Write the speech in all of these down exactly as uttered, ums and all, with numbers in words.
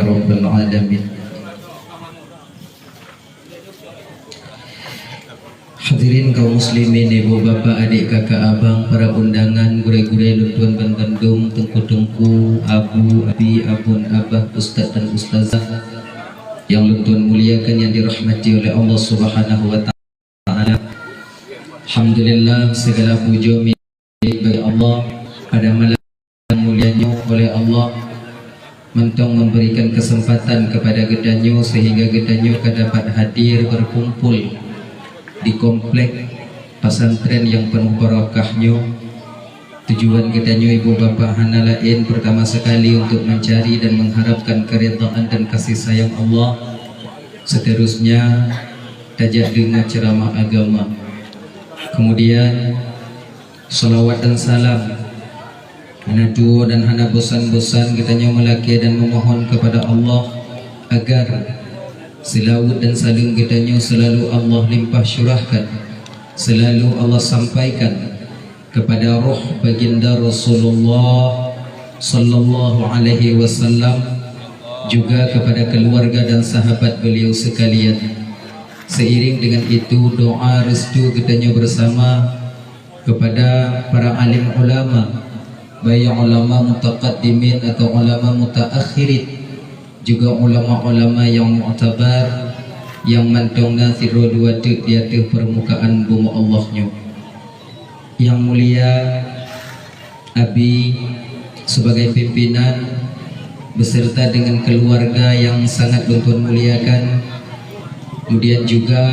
Rabbal alamin. Hadirin kaum muslimin, ibu, bapak, adik, kakak, abang, para undangan, gurée-gurée lôn tuan ban bandum, teungku-teungku, abu, abi, abon, abah, ustaz dan ustazah yang lôn tuan muliakan, yang dirahmati oleh Allah Subhanahu wa Ta'ala. Alhamdulillah, segala puji milik bagi Allah pada malam mulia nyoe oleh Allah mantong memberikan kesempatan kepada geutanyoe sehingga geutanyoe ka dapat hadir berkumpul di komplek pesantren yang penuh barakah nyoe. Tujuan geutanyoe ibu bapak hana laén, pertama sekali untuk mencari dan mengharapkan keridhaan dan kasih sayang Allah. Seterusnya, tajak deungoe ceramah agama. Kemudian, salawat dan salam hana tuwoe dan hana bosan-bosan geutanyoe meulakée dan memohon kepada Allah agar selawat dan salam geutanyoe selalu Allah limpah curahkan, selalu Allah sampaikan kepada roh baginda Rasulullah sallallahu alaihi wasallam, juga kepada keluarga dan sahabat beliau sekalian. Seiring dengan itu, doa restu geutanyoe bersama kepada para alim ulama, baik ulama mutaqaddimin atau ulama mutaakhirin, juga ulama-ulama yang muktabar, yang mantong na sidroe dua teuk di ateueh permukaan bumoe Allah nyoe. Yang mulia Abi sebagai pimpinan beserta dengan keluarga yang sangat lôn tuan muliakan, kemudian juga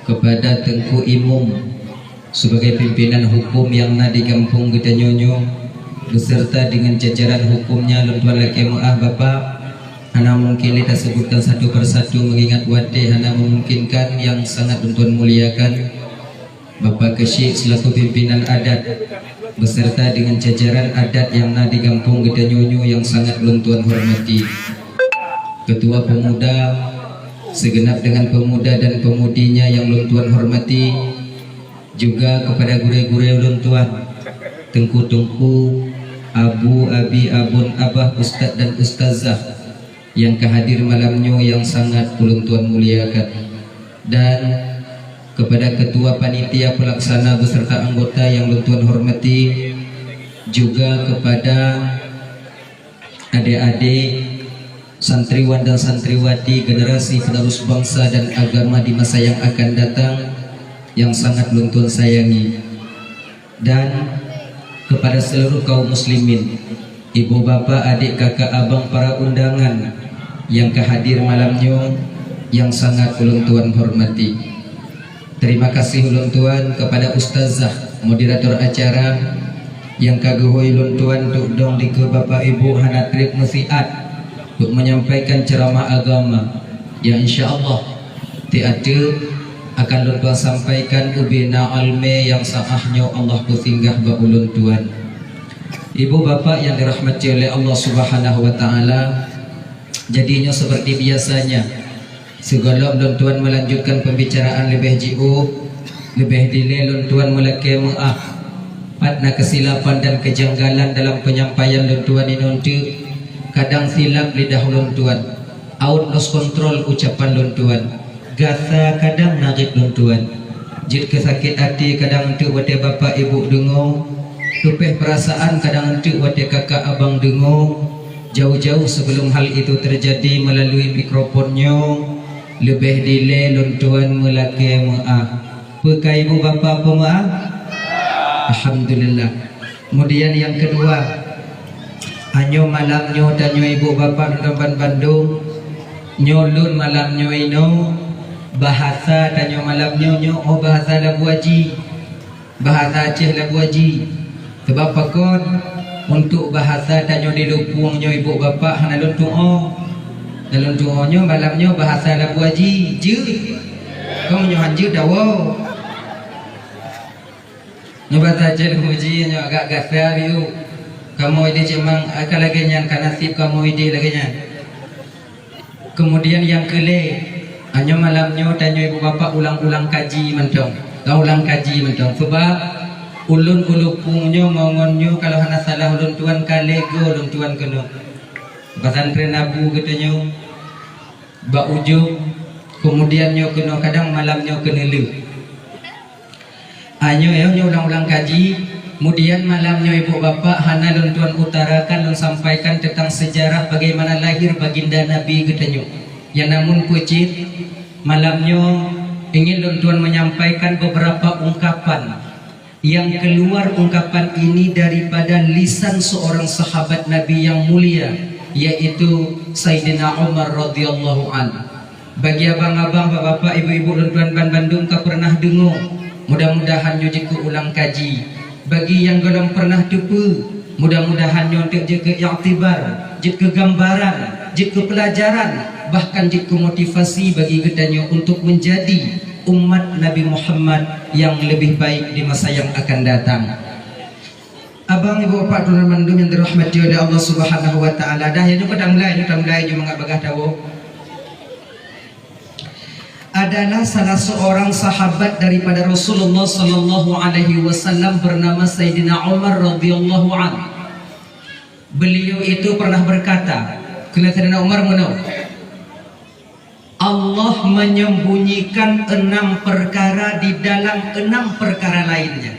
kepada Teungku Imum sebagai pimpinan hukum yang na di gampông geutanyoe nyoe, beserta dengan jajaran hukumnya, lôn tuan lakée meu'ah, Bapak. Hana mungkin lé tasebutkan satu persatu, mengingat watée hana memungkinkan, yang sangat lôn tuan muliakan. Bapak Keuchik selaku pimpinan adat beserta dengan jajaran adat yang na di gampông geutanyoe nyoe yang sangat lôn tuan hormati. Ketua pemuda, segenap dengan pemuda dan pemudinya yang lôn tuan hormati, juga kepada gurée-gurée lôn tuan, teungku-teungku, abu, abi, abon, abah, ustaz dan ustazah yang ka hadir malam nyoe yang sangat ulôn tuan muliakan, dan kepada ketua panitia pelaksana beserta anggota yang lôn tuan hormati, juga kepada adik-adik, santriwan dan santriwati, generasi penerus bangsa dan agama di masa yang akan datang yang sangat lôn tuan sayangi. Dan kepada seluruh kaum muslimin, ibu, bapak, adik, kakak, abang, para undangan yang ka hadir malam nyoe yang sangat ulôn tuan hormati. Terima kasih ulôn tuan kepada ustazah, moderator acara, yang ka geuhôi ulôn tuan untuk dong dikeue bapak ibu hana treb meusiat untuk menyampaikan ceramah agama yang insya Allah teateu akan lôn tuan sampaikan ubena almé nyang sa'ah nyoe Allah peusinggah bak ulôn tuan. Ibu bapak yang dirahmati oleh Allah Subhanahu wa Ta'ala, jadi nyoe seperti biasanya, sigohlom lôn tuan melanjutkan pembicaraan leubeh jiôh, leubeh dilée lôn tuan meulakée meu'ah. Pat na keusilapan dan keujanggalan dalam penyampaian lôn tuan inoe teuk, kadang silap lidah lôn tuan, awot lost control ucapan lôn tuan. Gasa kadang na rhot lôn tuan. Jeuet keu sakét até kadang eunteuk watée bapak ibu deungoe, teupeh peurasaan kadang eunteuk watée kakak abang deungoe. Jauh-jauh sebelum hal itu terjadi melalui mikrofon nyoe, leubeh dilée lôn tuan meulakée meu'ah. Peu ka ibu bapak peumeu'ah? Alhamdulillah. Kemudian yang kedua, anyoe malam nyoe tanyoe ibu bapak lôn tuan ban bandum, nyoe lôn malam nyoe inoe, bahasa tanyoe malam nyoe nyoe, oh, bahasa Labuaji, bahasa Aceh Labuaji. Sebab pakon? Untuk bahasa tanyoe di Lupueng nyoe ibu bapak hana lôn tu'oh. Hana lôn tu'oh nyoe malam nyoe bahasa Labuaji, jeuet. Kon nyoe han jeuet dawoe. Nyoe bahasa Aceh Labuaji nyoe agak gasa biu. Kamoe idéh cemang ka lagée nyan, ka naseb kamoe idéh lagée nyan. Kemudian nyang keu lhée, anyoe malam nyoe tanyoe ibu bapak ulang-ulang kaji mantong. Ka ulang kaji mantong. Sebab ulôn u Lupueng nyoe ngon nyoe kalau hana salah ulôn tuan ka lhée goe ulôn tuan keunoe. Pesantren Abu geutanyoe bak ujong, kemudian nyoe keunoe kadang malam nyoe keuneulheueh. Nyoe, nyoe ulang-ulang kaji, kemudian malam nyoe ibu bapak hana lôn tuan utarakan, lôn sampaikan tentang sejarah bagaimana lahir baginda Nabi geutanyoe. Ya namun peue cit, malam nyoe ingin lôn tuan menyampaikan beberapa ungkapan yang keluar ungkapan ini daripada lisan seorang sahabat Nabi yang mulia, yaitu Saidina Umar radhiyallahu an. Bagi abang-abang, bapak-bapak, ibu-ibu lôn tuan ban bandum ka pernah deungoe, mudah-mudahan nyoe jeuet keu ulang kaji. Bagi nyang gohlom pernah teupeue, mudah-mudahan nyoe teuk jeuet keu iktibar, jeuet keu gambaran, jeuet keu pelajaran, bahkan jeuet keu motivasi bagi geutanyoe untuk menjadi umat Nabi Muhammad yang lebih baik di masa yang akan datang. Abang, ibu, bapak, tuan mandum yang dirahmati oleh Allah Subhanahu wa Taala, dah ya, nyoe ka tamulai, nyoe tamulai, nyoe mangat bagah tawoe. Adalah salah seorang sahabat daripada Rasulullah sallallahu alaihi wasallam bernama Saidina Umar radhiyallahu anhu. Beliau itu pernah berkata, kheun Saidina Umar meunoe, Allah menyembunyikan enam perkara di dalam enam perkara lainnya.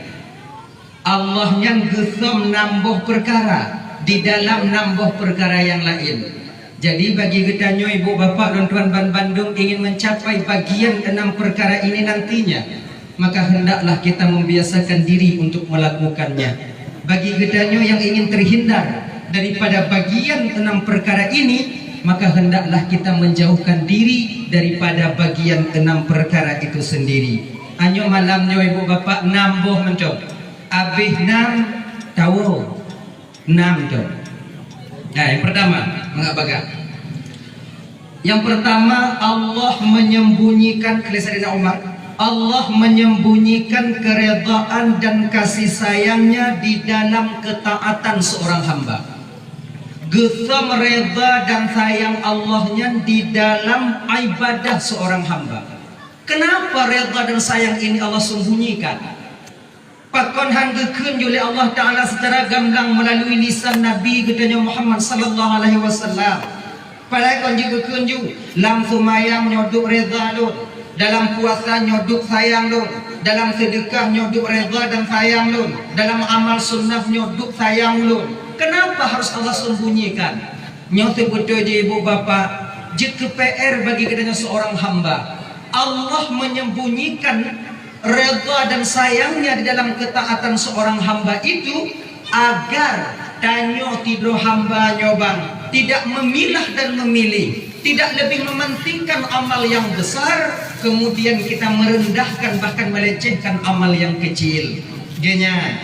Allah nyan geusom nam boh peukara di dalam nam boh peukara nyang laén. Jadi, bagi geutanyoe ibu bapak lôn tuan ban bandum ingin mencapai bagian enam perkara ini nantinya, maka hendaklah kita membiasakan diri untuk melakukannya. Bagi geutanyoe yang ingin terhindar daripada bagian enam perkara ini, maka hendaklah kita menjauhkan diri daripada bagian enam perkara itu sendiri. Nyoe malam nyoe ibu bapak nam boh mantong. Abéh nam, tawoe nam tu. Nah, yang pertama, mangat bagah. Yang pertama, Allah menyembunyikan, kheun Saidina Umar, Allah menyembunyikan keredaan dan kasih sayang-Nya di dalam ketaatan seorang hamba. Geusom reda dan sayang Allah nyan di dalam ibadah seorang hamba. Kenapa reda dan sayang ini Allah sembunyikan? Pakon han geukheun ju lé Allah Taala secara gamblang melalui lisan Nabi geutanyoe Muhammad sallallahu alaihi wasallam? Padahai kon jeuet geukheun ju, lam seumayang nyoe duek reda lôn, dalam puasa nyoe duek sayang lôn, dalam seudeukah nyoe duek reda dan sayang lôn, dalam amal sunnah nyoe duek sayang lôn. Kenapa harus Allah sembunyikan? Nyoe seubeutôi jih ibu bapak, jeuet keu P R bagi geutanyoe seorang hamba. Allah menyembunyikan reda dan sayang-Nya di dalam ketaatan seorang hamba itu, agar tanyoe sidroe hamba nyoe bang tidak memilah dan memilih, tidak lebih mementingkan amal yang besar, kemudian kita merendahkan bahkan melecehkan amal yang kecil. Geuhnyan,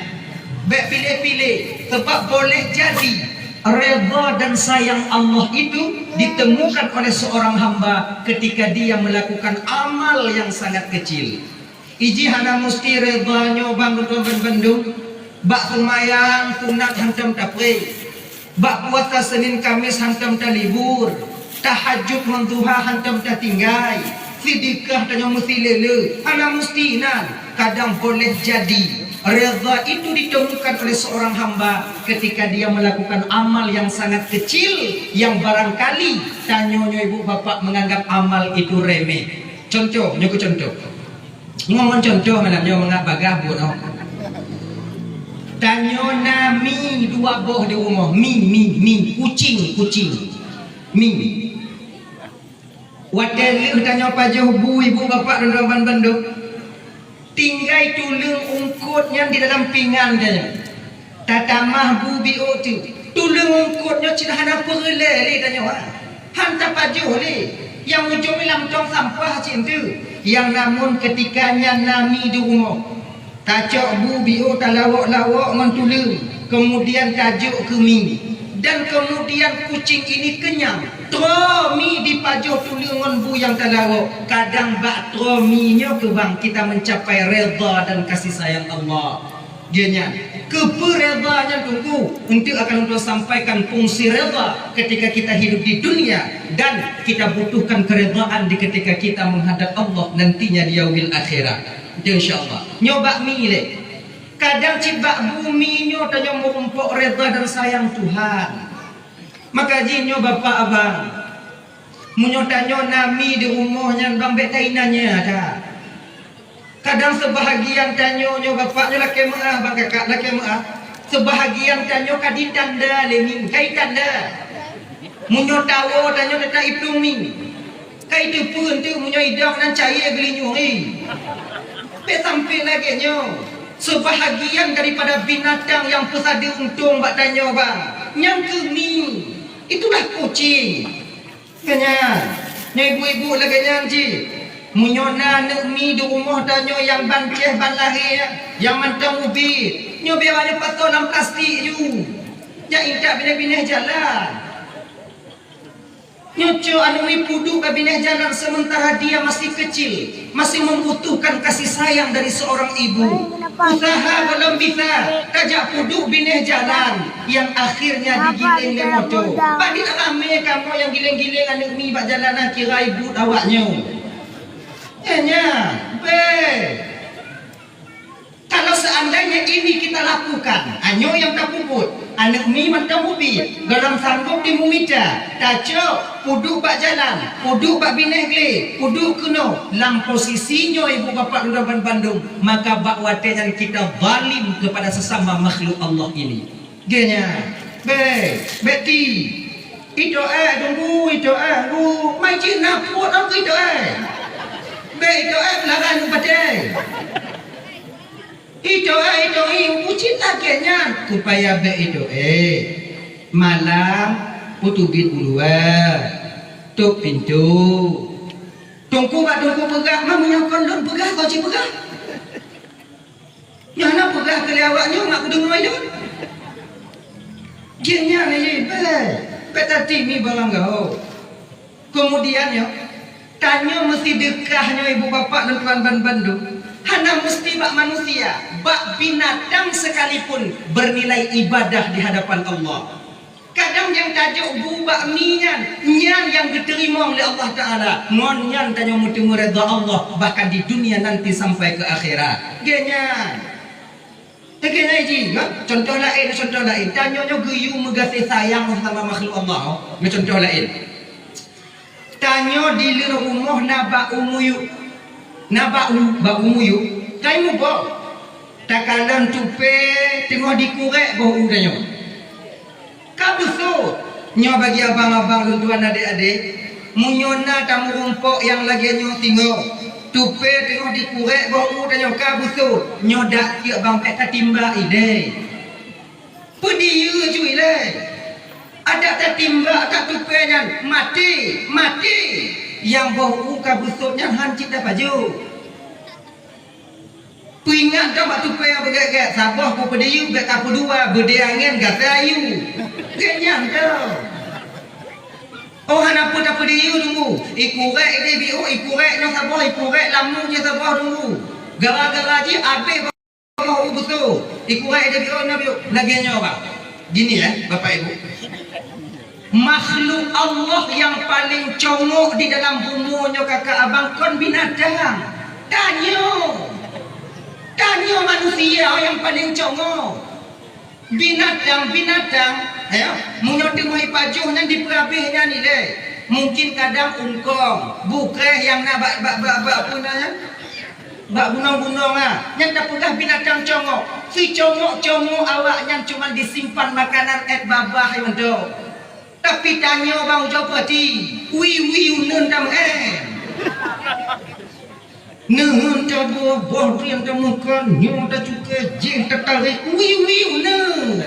bék piléh-piléh, sebab boleh jadi reda dan sayang Allah itu ditemukan oleh seorang hamba ketika dia melakukan amal yang sangat kecil. Iji hana musti reda nyoe bang lôn tuan ban bandum, bak seumayang sunat hantom tapreh, bak puasa Senin Kamis hantom talibur, tahajud ngon duha hantom tatinggai, seudeukah tanyoe meusilele, hana musti inan. Kadang boleh jadi reda itu ditemukan oleh seorang hamba ketika dia melakukan amal yang sangat kecil, yang barangkali tanyoe nyoe ibu bapak menganggap amal itu remeh. Contoh, nyoe keu contoh. Ngon contoh malam nyoe mangat bagah buet nyoe. Tanyoe na mi dua boh di rumoh, mi, mi, mi, kucing, kucing. Mi. Watée lheueh tanyoe pajoh bu ibu bapak dan raban bandum, tinggai tuleueng eungkot nyan di dalam pingan tanyoe. Tatamah bu biôk teuk. Tuleueng eungkot nyoe cit hana peureulée lé tanyoe, ha. Han tapajoh lé. Nyang ujong lam tong sampah cit enteuk. Nyang namun keutika nyan na mi di rumoh. Tacok bu biôk talawok-lawok ngon tuleueng, kemudian tajok keu mi. Dan kemudian kucing ini kenyang. Troh mi dipajoh tuleueng ngon bu nyang talawok. Kadang bak troh mi nyoe keubang kita mencapai reda dan kasih sayang Allah. Dia nyan, keupeue reda nyan Teungku? Enteuk akan ulôn sampaikan fungsi reda ketika kita hidup di dunia dan kita butuhkan keredaan di ketika kita menghadap Allah nantinya di yaumil akhirat. Itu insya Allah. Nyoe bak mi lé. Kadang cit bak bu mi nyoe tanyoe meurumpok reda dan sayang Tuhan. Maka jih nyoe bapak abang, meunyoe tanyoe na mi di rumoh nyan bang, bék tainan nyan that. Kadang seubahagian tanyoe nyoe bapak nyoe lakée meuáh bang, kakak lakée meuáh. Seubahagian tanyoe ka ditanda lé mi, ka itanda. Meunyoe tawoe tanyoe teutab iplueng mi. Ka iteupeue teuk meunyoe idong nan cayée geulinyueng, eh. Bék sampai lagée nyoe. Seubahagian daripada binatang nyang peusadeue untông bak tanyoe bang, nyan keuh mi. Itulah kucing. Nyan, nyoe ibu-ibu lagée nyan jih. Meunyoe na aneuk mi di rumoh tanyoe nyang ban céh ban lahé, nyang mantong ubit, nyoe biaya nyoe pasoe lam plastik ju. Jak intat binéh-binéh jalan. Nyoe cok aneuk mi peuduek bak binéh jalan sementara dia masih kecil, masih membutuhkan kasih sayang dari seorang ibu. Usaha gohlom bisa, tajak peuduek binéh jalan, yang akhirnya digiléng lé moto. Padit ramé kamoe nyang giléng-giléng aneuk mi bak jalan, kira ibu awak nyoe. Nyan, nyan, bék. Kalau seandainya ini kita lakukan, nyoe nyang tapeubuet, aneuk mi mantong ubit, gohlom sanggob di meumita, tacok, peuduek bak jalan, peuduek bak binéh glé, peuduek keunoe, lam posisi nyoe ibu bapak lôn ban bandum, maka bak watée nyan kita zalim kepada sesama makhluk Allah ini. Geuh nyan, bék, bék ti. Itoe, tunggu, itoe, tunggu. Mai cit na peuet aku itoe. Bék itoe, peularan batée. Itoe, itoe, ucit lagée nyan, supaya bék itoe. Malam, peuteubiet u luwa, tôp pintoe. Teungku bak teungku peugah, ma meunyoe kon lôn peugah, soe cit peugah? Nyan na peugah keu lé awak nyoe, mak kudeungoe lôn. Jih nyan, jih, bék, bék tati mi barang gaho. Keumudian nyoe, tanyoe meusideuka nyoe ibu bapak dan tuan ban bandum, hana meusti bak manusia, bak binatang sekalipun bernilai ibadah di hadapan Allah. Kadang nyang tajok bu bak mi nyan, nyan nyang geuteurimong lé Allah Taala, ngon nyan tanyoe meuteumé redha Allah, bahkan di dunia nanti sampai ke akhirat. Geuh nyan. Teukeunai jih, ha? Contoh laén, contoh laén. Tanyoe nyoe geuyue meugaséh sayang sama makhluk Allah, oh. Nyoe contoh laén. Tanyoe di leuen rumoh na bak u miyueb. Na bak u, bak u miyueb. Kai muboh. Takalon tupée teungoh dikurék boh u tanyoe. Ka beusôt! Nyoe bagi abang-abang lôn tuan adék-adék, meunyoe na tameurumpok nyang lagée nyoe singoh, tupée teungoh dikurék boh u tanyoe ka beusôt, nyoe dak tiek bang bék tatimbak ilée. Peudiyeu ju ilée. Adak tatimbak that tupée nyan, maté, maté! Nyang boh u ka beusôt nyan han cit tapajoh. Peuingat dong bak tupée nyang beugét-gét, saboh kupeudiyeu bék kapeudua, beudée angén gasai ayue. Gét nyan dong. Oh, hana peue tapeudiyeu teungku. Ikurék idéh biôh, ikurék nyoe saboh, ikurék lam munyueng saboh teungku. Gara-gara jih abéh boh u beutôi. Ikurék idéh biôh, nyoe biôh. Lagée nyoe, Bang. Gini, eh, Bapak Ibu. Makhluk Allah nyang paleng congok di dalam bumoe nyoe, kakak abang, kon binatang. Tanyoe. Tanyoe manusia nyang paleng congok. Binatang-binatang, ya, meunyoe teungoh ipajoh nyan dipeuabéh nyan ilée. Mungkin kadang eungkong, bukréh nyang na bak, bak, bak, bak, peue nan nyan? Bak gunong-gunong, ha. Nyan tapeugah binatang congok. Sicongok-congok awaknyan cuman disimpan makanan ék babah mantong. Tapi tanyoe bang ujoe peuti, wiwi uneun tameuén. Neuheun taboh, boh drien tameukan, nyoe tacukée, jih tatarék, wiwi uneun.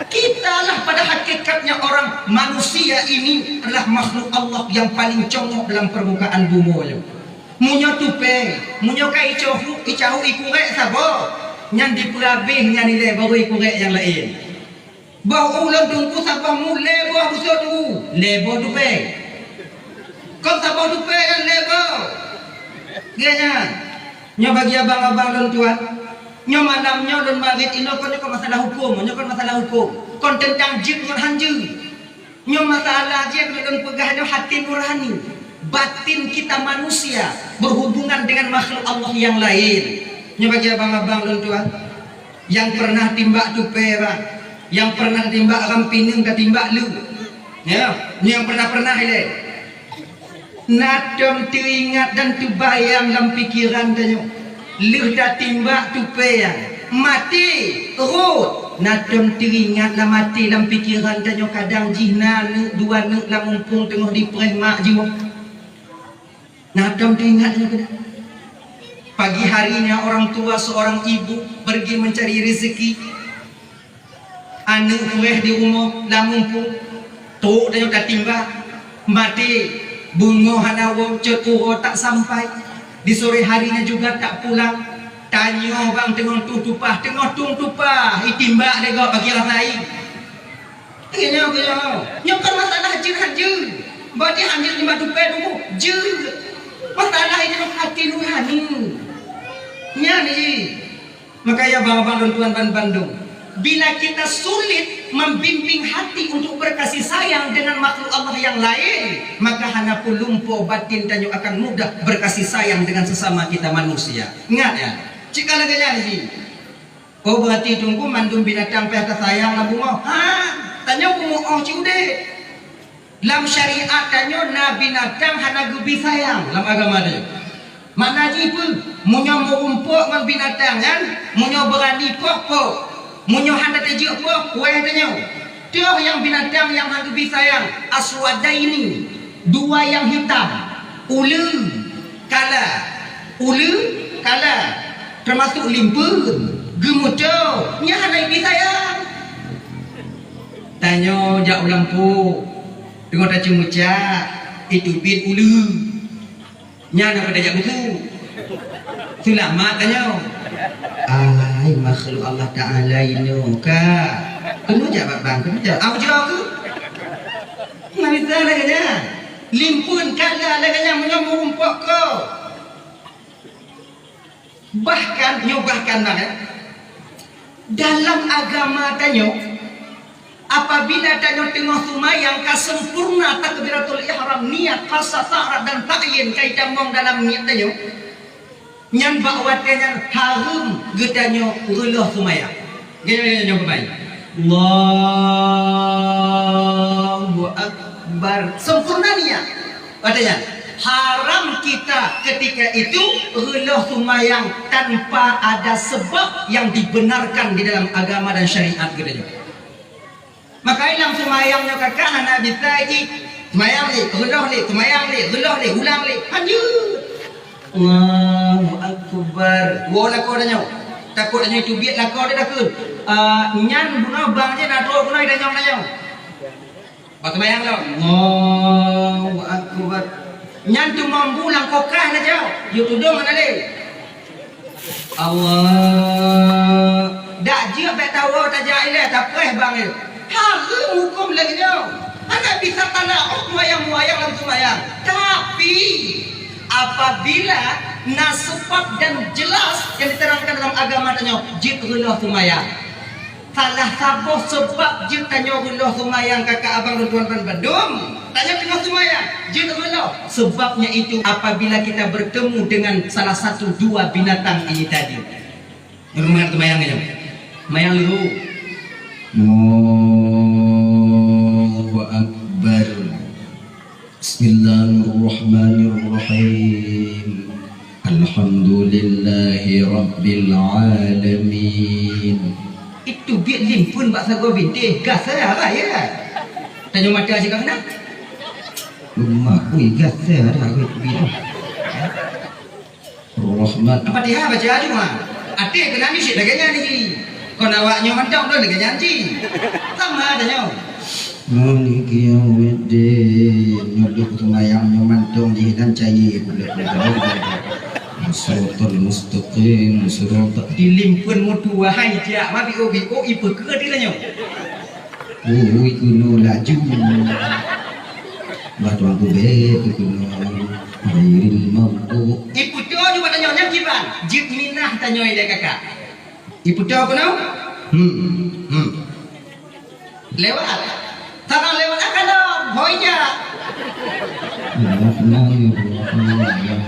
Kitalah pada hakikatnya orang manusia ini adalah makhluk Allah yang paling congok dalam permukaan bumoe nyoe. Meunyoe tupée, meunyoe ka icahu, icahu ikurék saboh, nyan dipeuabéh nyan ilée baru ikurék nyang laén. Boh u lôn teungku saboh mu lé boh beusôt u, lé boh tupée. Kon saboh tupée nyan lé boh. Gét nyan. Nyoe bagi abang-abang lôn tuan. Nyoe malam nyoe lôn marit inoe kon nyoe kon masalah huköm, nyoe kon masalah huköm. Kon teuntang jeuet ngon han jeuet. Nyoe masalah jih lôn peugah nyoe hati nurani, batin kita manusia berhubungan dengan makhluk Allah yang lain. Nyoe bagi abang-abang lôn tuan, nyang pernah timbak tupée, bang, nyang pernah timbak ram pineung, tatimbak lu. Ya, nyang pernah-pernah ilée. Na tom teuingat dan teubayang lam pikeran tanyoe. Lheueh tatimbak tupée nyan, maté, rhot. Na tom teuingat lam até, lam pikeran tanyoe, kadang jih na neuk, dua neuk lam mumpung teungoh dipreh mak jiwoe. Na tom teuingat nyoe keunan. Pagi harinya orang tua seorang ibu pergi mencari rezeki. Aneuk preh di rumoh lam mumpung, trok tanyoe tatimbak, maté, beungoh hana woe, cot uroe tak sampai. Di sore harinya juga tak pulang. Tanyoe bang teungoh tueng tupah, teungoh tueng tupah, itimbak lé gob bagi rasa ai. Nyoe, nyoe, nyoe kon masalah jeuet han jeuet. Berarti han jeuet nibak tupée tuboh. Jeuet. Masalah nyoe hati nurani. Nyan jih. Maka ya, abang-abang lôn tuan ban bandum, bila kita sulit membimbing hati untuk berkasih sayang dengan makhluk Allah yang lain, maka hana peue lumpoe batin tanyoe akan mudah berkasih sayang dengan sesama kita manusia. Ingat ya, cit ka lagée nyan jih. Oh, berarti teungku mandum binatang pih tasayang lam bumoe? Ha, tanyoe bumoe óh cit udeb. Lam syariat tanyoe na binatang hana geubi sayang lam agama tanyoe. Makna jih peue? Meunyoe meurumpok ngon binatang nyan, meunyoe beurani poh, poh. Meunyoe hana teujeuet poh, wéh tanyoe. Toh nyang binatang nyang hana geubi sayang? Aswadaini, dua nyang hitam. Uleue, kala. Uleue, kala. Teumasuk limpeuen, geumeuto, nyan hana geubi sayang. Tanyoe jak u lampôh, teungoh taceumeucak, iteubiet uleue. Nyan na peue tajak keusu. Seulamat tanyoe. Ai, makhluk Allah Taala inoe ka. Keunoe jak bak bang, keunoe jak. Au jroh keuh. Nah, bisa lagée nyan. Limpeuen kala lagée nyan meunyoe meurumpok ko. Bahkan, nyoe bahkan bangai, dalam agama tanyoe, apabila tanyoe teungoh seumayang ka sempurna takbiratul ihram, niat, qasad, ta'rad dan ta'yin ka itamong dalam niet tanyoe, nyan bak watée nyan hareuem geutanyoe reuloh seumayang. Nyoe, nyoe, nyoe, nyoe peubayi. Allahu Akbar. Sempurna niat. Watée nyan, haram kita ketika itu reuloh seumayang tanpa ada sebab yang dibenarkan di dalam agama dan syariat geutanyoe. Maka lam seumayang nyoe ka-ka hana bisa jih. Seumayang lé, reuloh lé, seumayang lé, reuloh lé, ulang lé. Hanjeuet. Allahu Akbar. Woe lakoe tanyoe. Takot tanyoe teubiet lakoe teuh takheun. Ah, nyan bunoe bang jih na trok bunoe tanyong-tanyong. Bak seumayang lom. Allahu Akbar. Nyan teumambu lam kokah na jauh. Yue tudong hana lé. Allah. Dak jeuet bék tawoe tajak ilée tapreh bang ilée. Hareuem huköm lagée nyoe. Hana bisa talaôt muayang-muayang lam seumayang. Tapi, apabila na seubab dan jelas nyang diterangkan dalam agama tanyoe, jeuet reuloh seumayang. Salah saboh seubab jeuet tanyoe reuloh seumayang, kaka abang lôn tuan ban bandum. Tanyoe teungoh seumayang, jeuet reuloh. Sebabnya itu, apabila kita bertemu dengan salah satu dua binatang ini tadi. Nyoe mangat seumayang nyoe. Seumayang leuhô. Allahu Akbar. Bismillahirrahmanirrahim. Alhamdulillahi rabbil alamin. Itu biet limpeuen bak sagoe bintéh, gas saya lah ya. Tanyoe mata sikap kena. Rumah, ui, gas saya dah, ui, biet. Rahman. Fatihah baca aju, ha. Até keunan ni cit lagée nyan jih. Kon awak nyoe mantong lôn lagée nyan jih. Sama ada nyoe. Maliki yaumiddin. Nyoe duek seumayang nyoe mantong jih dan caye. Siratal mustaqim, siratal. Dilimpeuen mutu wahai jak ma biôh-biôh ipeukeue di tanyoe. Ui, keunoe laju. Bah tuan kubé keunoe. Ghairil maghdubi. Ipeutoe nyoe bak tanyoe nyang kiban. Jeuet minah tanyoe ilée kaka. Ipeutoe keunoe? Hmm. Hmm. Lewat. Tanang lewat akan dong. Hoi jak. Bismillahirrahmanirrahim.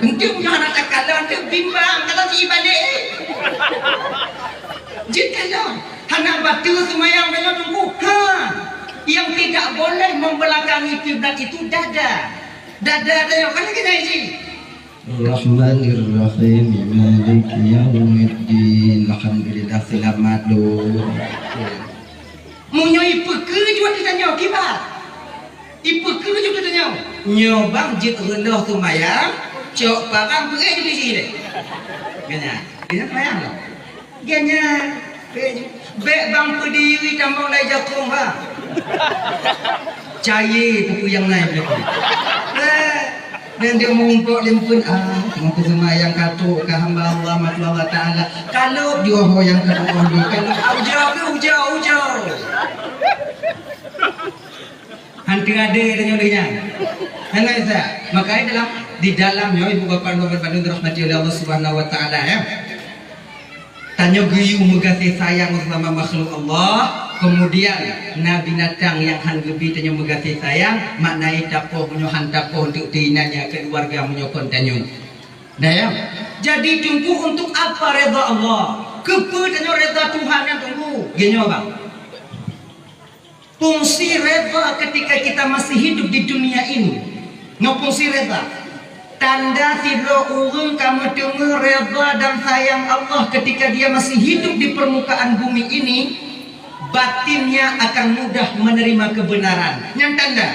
Enteuk nyoe hana takalon, enteuk bimbang, kalau si balik. Jeuet kalon. Hana bateue seumayang tanyoe teungku. Ha. Yang tidak boleh membelakangi kiblat itu dada. Dada tanyoe kan lagèe nyan cit. Rahmanirrahim, maliki yaumiddin. Alhamdulillah, selamat lom. Meunyoe ipeukeue jeuet tanyoe kiban. Ipeukeue jeuet tanyoe. Nyoe bang jeuet reunoh seumayang, cok parang peureuet jeuet di sini. Nyan, nyan seumayang lom. Geuhnyan, bèk, bèk bang peudiri tamong lai jakong, bang. Cayé peue-peue nyang na, bèk. Bèk, dan dia meurumpok limpeun, ah, teungoh peuseumayang ka trok keu hamba Allah, makhluk Allah Taala. Kalop jua ho nyang ka trok, kalop. Ah, ujoe, ujoe, ujoe. Hantu ada tanyoe lheueh nyan. Hana bisa. Makanya dalam, di dalam nyoe, ibu bapak, lôn bandum dirahmati oleh Allah Subhanahu wa Taala, ya. Tanyoe geuyue meugaséh sayang sama makhluk Allah, kemudian na binatang nyang han geubi tanyoe meugaséh sayang, maknanya tapoh meunyoe han tapoh untuk teuinan nyan keluarga meunyoe kon tanyoe. Nah, ya. Jadi, Teungku, untuk apa reda Allah? Keupeue tanyoe reda Tuhan nyan, Teungku? Geuhnyoe, bang. Fungsi reda ketika kita masih hidup di dunia ini. Nyoe fungsi reda. Tanda sidroe ureueng ka meuteumé reda dan sayang Allah ketika dia masih hidup di permukaan bumi ini, batinnya akan mudah menerima kebenaran. Nyan tanda.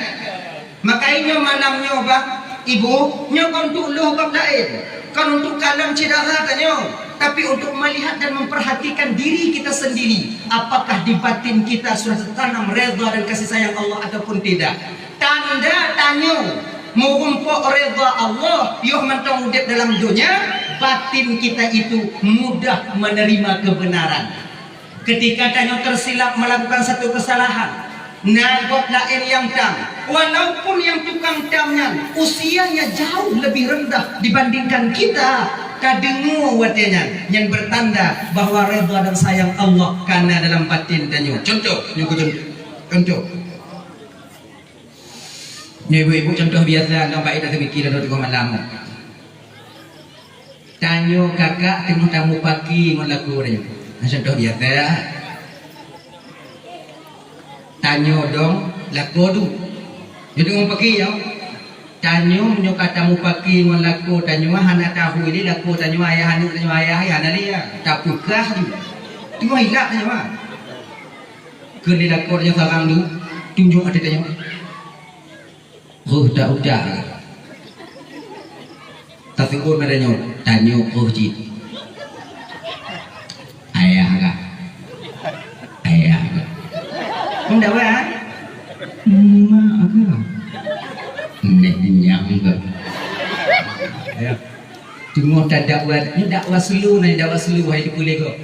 Maka nyoe malam nyoe, bang, ibu, nyoe kon untuk lheueh bab laén, kon untuk kalon syedara tanyoe, tapi untuk melihat dan memperhatikan diri kita sendiri, apakah di batin kita sudah tertanam reda dan kasih sayang Allah ataupun tidak. Tanda tanyoe meurumpok reda Allah, yoh mantong udép dalam donya, batin kita itu mudah menerima kebenaran. Ketika tanyoe tersilap melakukan satu kesalahan, na gob laén nyang tam, walaupun nyang tukang tam nyan usianya jauh lebih rendah dibandingkan kita, tadeungoe watée nyan, nyan bertanda bahwa reda dan sayang Allah ka na dalam batin tanyoe. Contoh, nyoe keu contoh. Nyoe ibu-ibu, contoh biasa, nyoe bak ita teumiki lôn teungoh malam. Tanyoe kakak teungoh tamupaki ngon lakoe tanyoe. Nah, contoh biasa. Tanyoe dong, lakoe duek. Nyoe teungoh paki nyoe. Tanyoe meunyoe ka tamupaki ngon lakoe tanyoe, hana tahu lé lakoe tanyoe ayah aneuk tanyoe ayah, hana lé ya. Tapeugah ju. Teungoh ilak tanyoe, ha. Keu lé lakoe tanyoe sarang duek, tunjok ateueh tanyoe. Reuh dak udah. Taseuôt bak tanyoe, tanyoe reuh jih. Ayah kah? Ayah kah? Hana bah? Mak kah? Neh nyang kah? Ya. Teungoh tadakwa, nyoe dakwa slow, nyoe dakwa slow, hai dipeuleueh kok.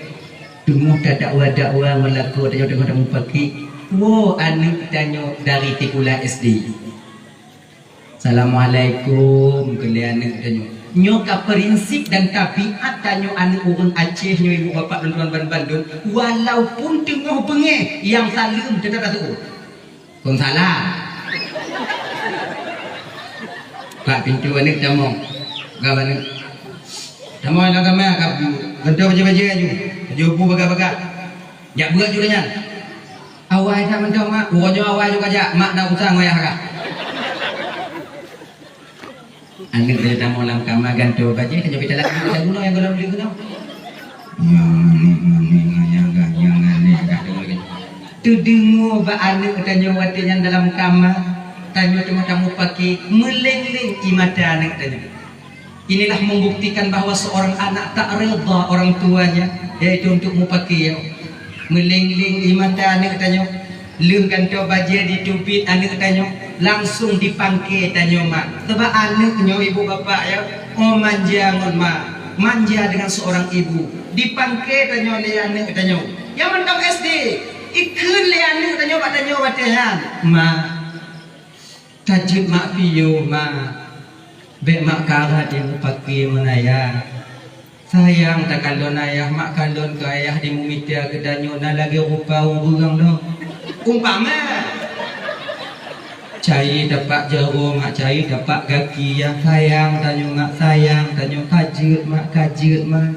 Teungoh tadakwa-dakwa ngon lakoe tanyoe teungoh tamupaki, woe aneuk tanyoe dari sikula S D. Assalamualaikum, keu lé aneuk tanyoe. Nyoe ka prinsip dan tabiat tanyoe aneuk ureueng Aceh nyoe, ibu bapak lôn tuan ban bandum, walaupun teungoh beungéh, nyang saleuem teutap taseuôt. Kon salah. Bak pintoe aneuk tamong. Gab aneuk. Tamong lam kama, gab gantoe bajée-bajée aju. Bajée bu bagah-bagah. Jak beuet ju nyan. Awai that mantong, Mak. Uroe nyoe awai ju kajak, Mak na urusan ngon ayah kah. Aneuk tanyoe tamong lam kama gantoe bajée, tanyoe pih talam aneuk tanyoe nyang gohlom lé keunoe. Nyang aneuk, aneuk, nyang gah, nyang aneuk gah, deungoe lagée nyoe. Teudeungoe bak aneuk tanyoe watée nyan dalam kama, tanyoe teungoh tamupaki, meuleng-leng ie mata aneuk tanyoe. Inilah membuktikan bahwa seorang anak tak reda orang tuanya, yaitu untuk mupaki nyoe. Meuleng-leng ie mata aneuk tanyoe, lheueh gantoe bajée jiteubiet aneuk tanyoe, langsung dipangke tanyoe mak. Sabab aneuk nyoe ibu bapak ya, oh manja ngon mak, manja dengan seorang ibu. Dipangke tanyoe lé aneuk tanyoe. Nyang mantong S D, ikheun lé aneuk tanyoe bak tanyoe watée nyan, "Mak, tajeuet mak piôh, Mak. Bék mak karat nyang mupaki ngon ayah. Sayang takalon ayah, mak kalon keu ayah di mumita geutanyoe na lagée rupa ureuëng lom." Umpama. Cai tapak jaroe, mak, cai tapak gaki, ya. Sayang tanyoe, mak, sayang tanyoe. Ka jeuet, mak, ka jeuet, mak.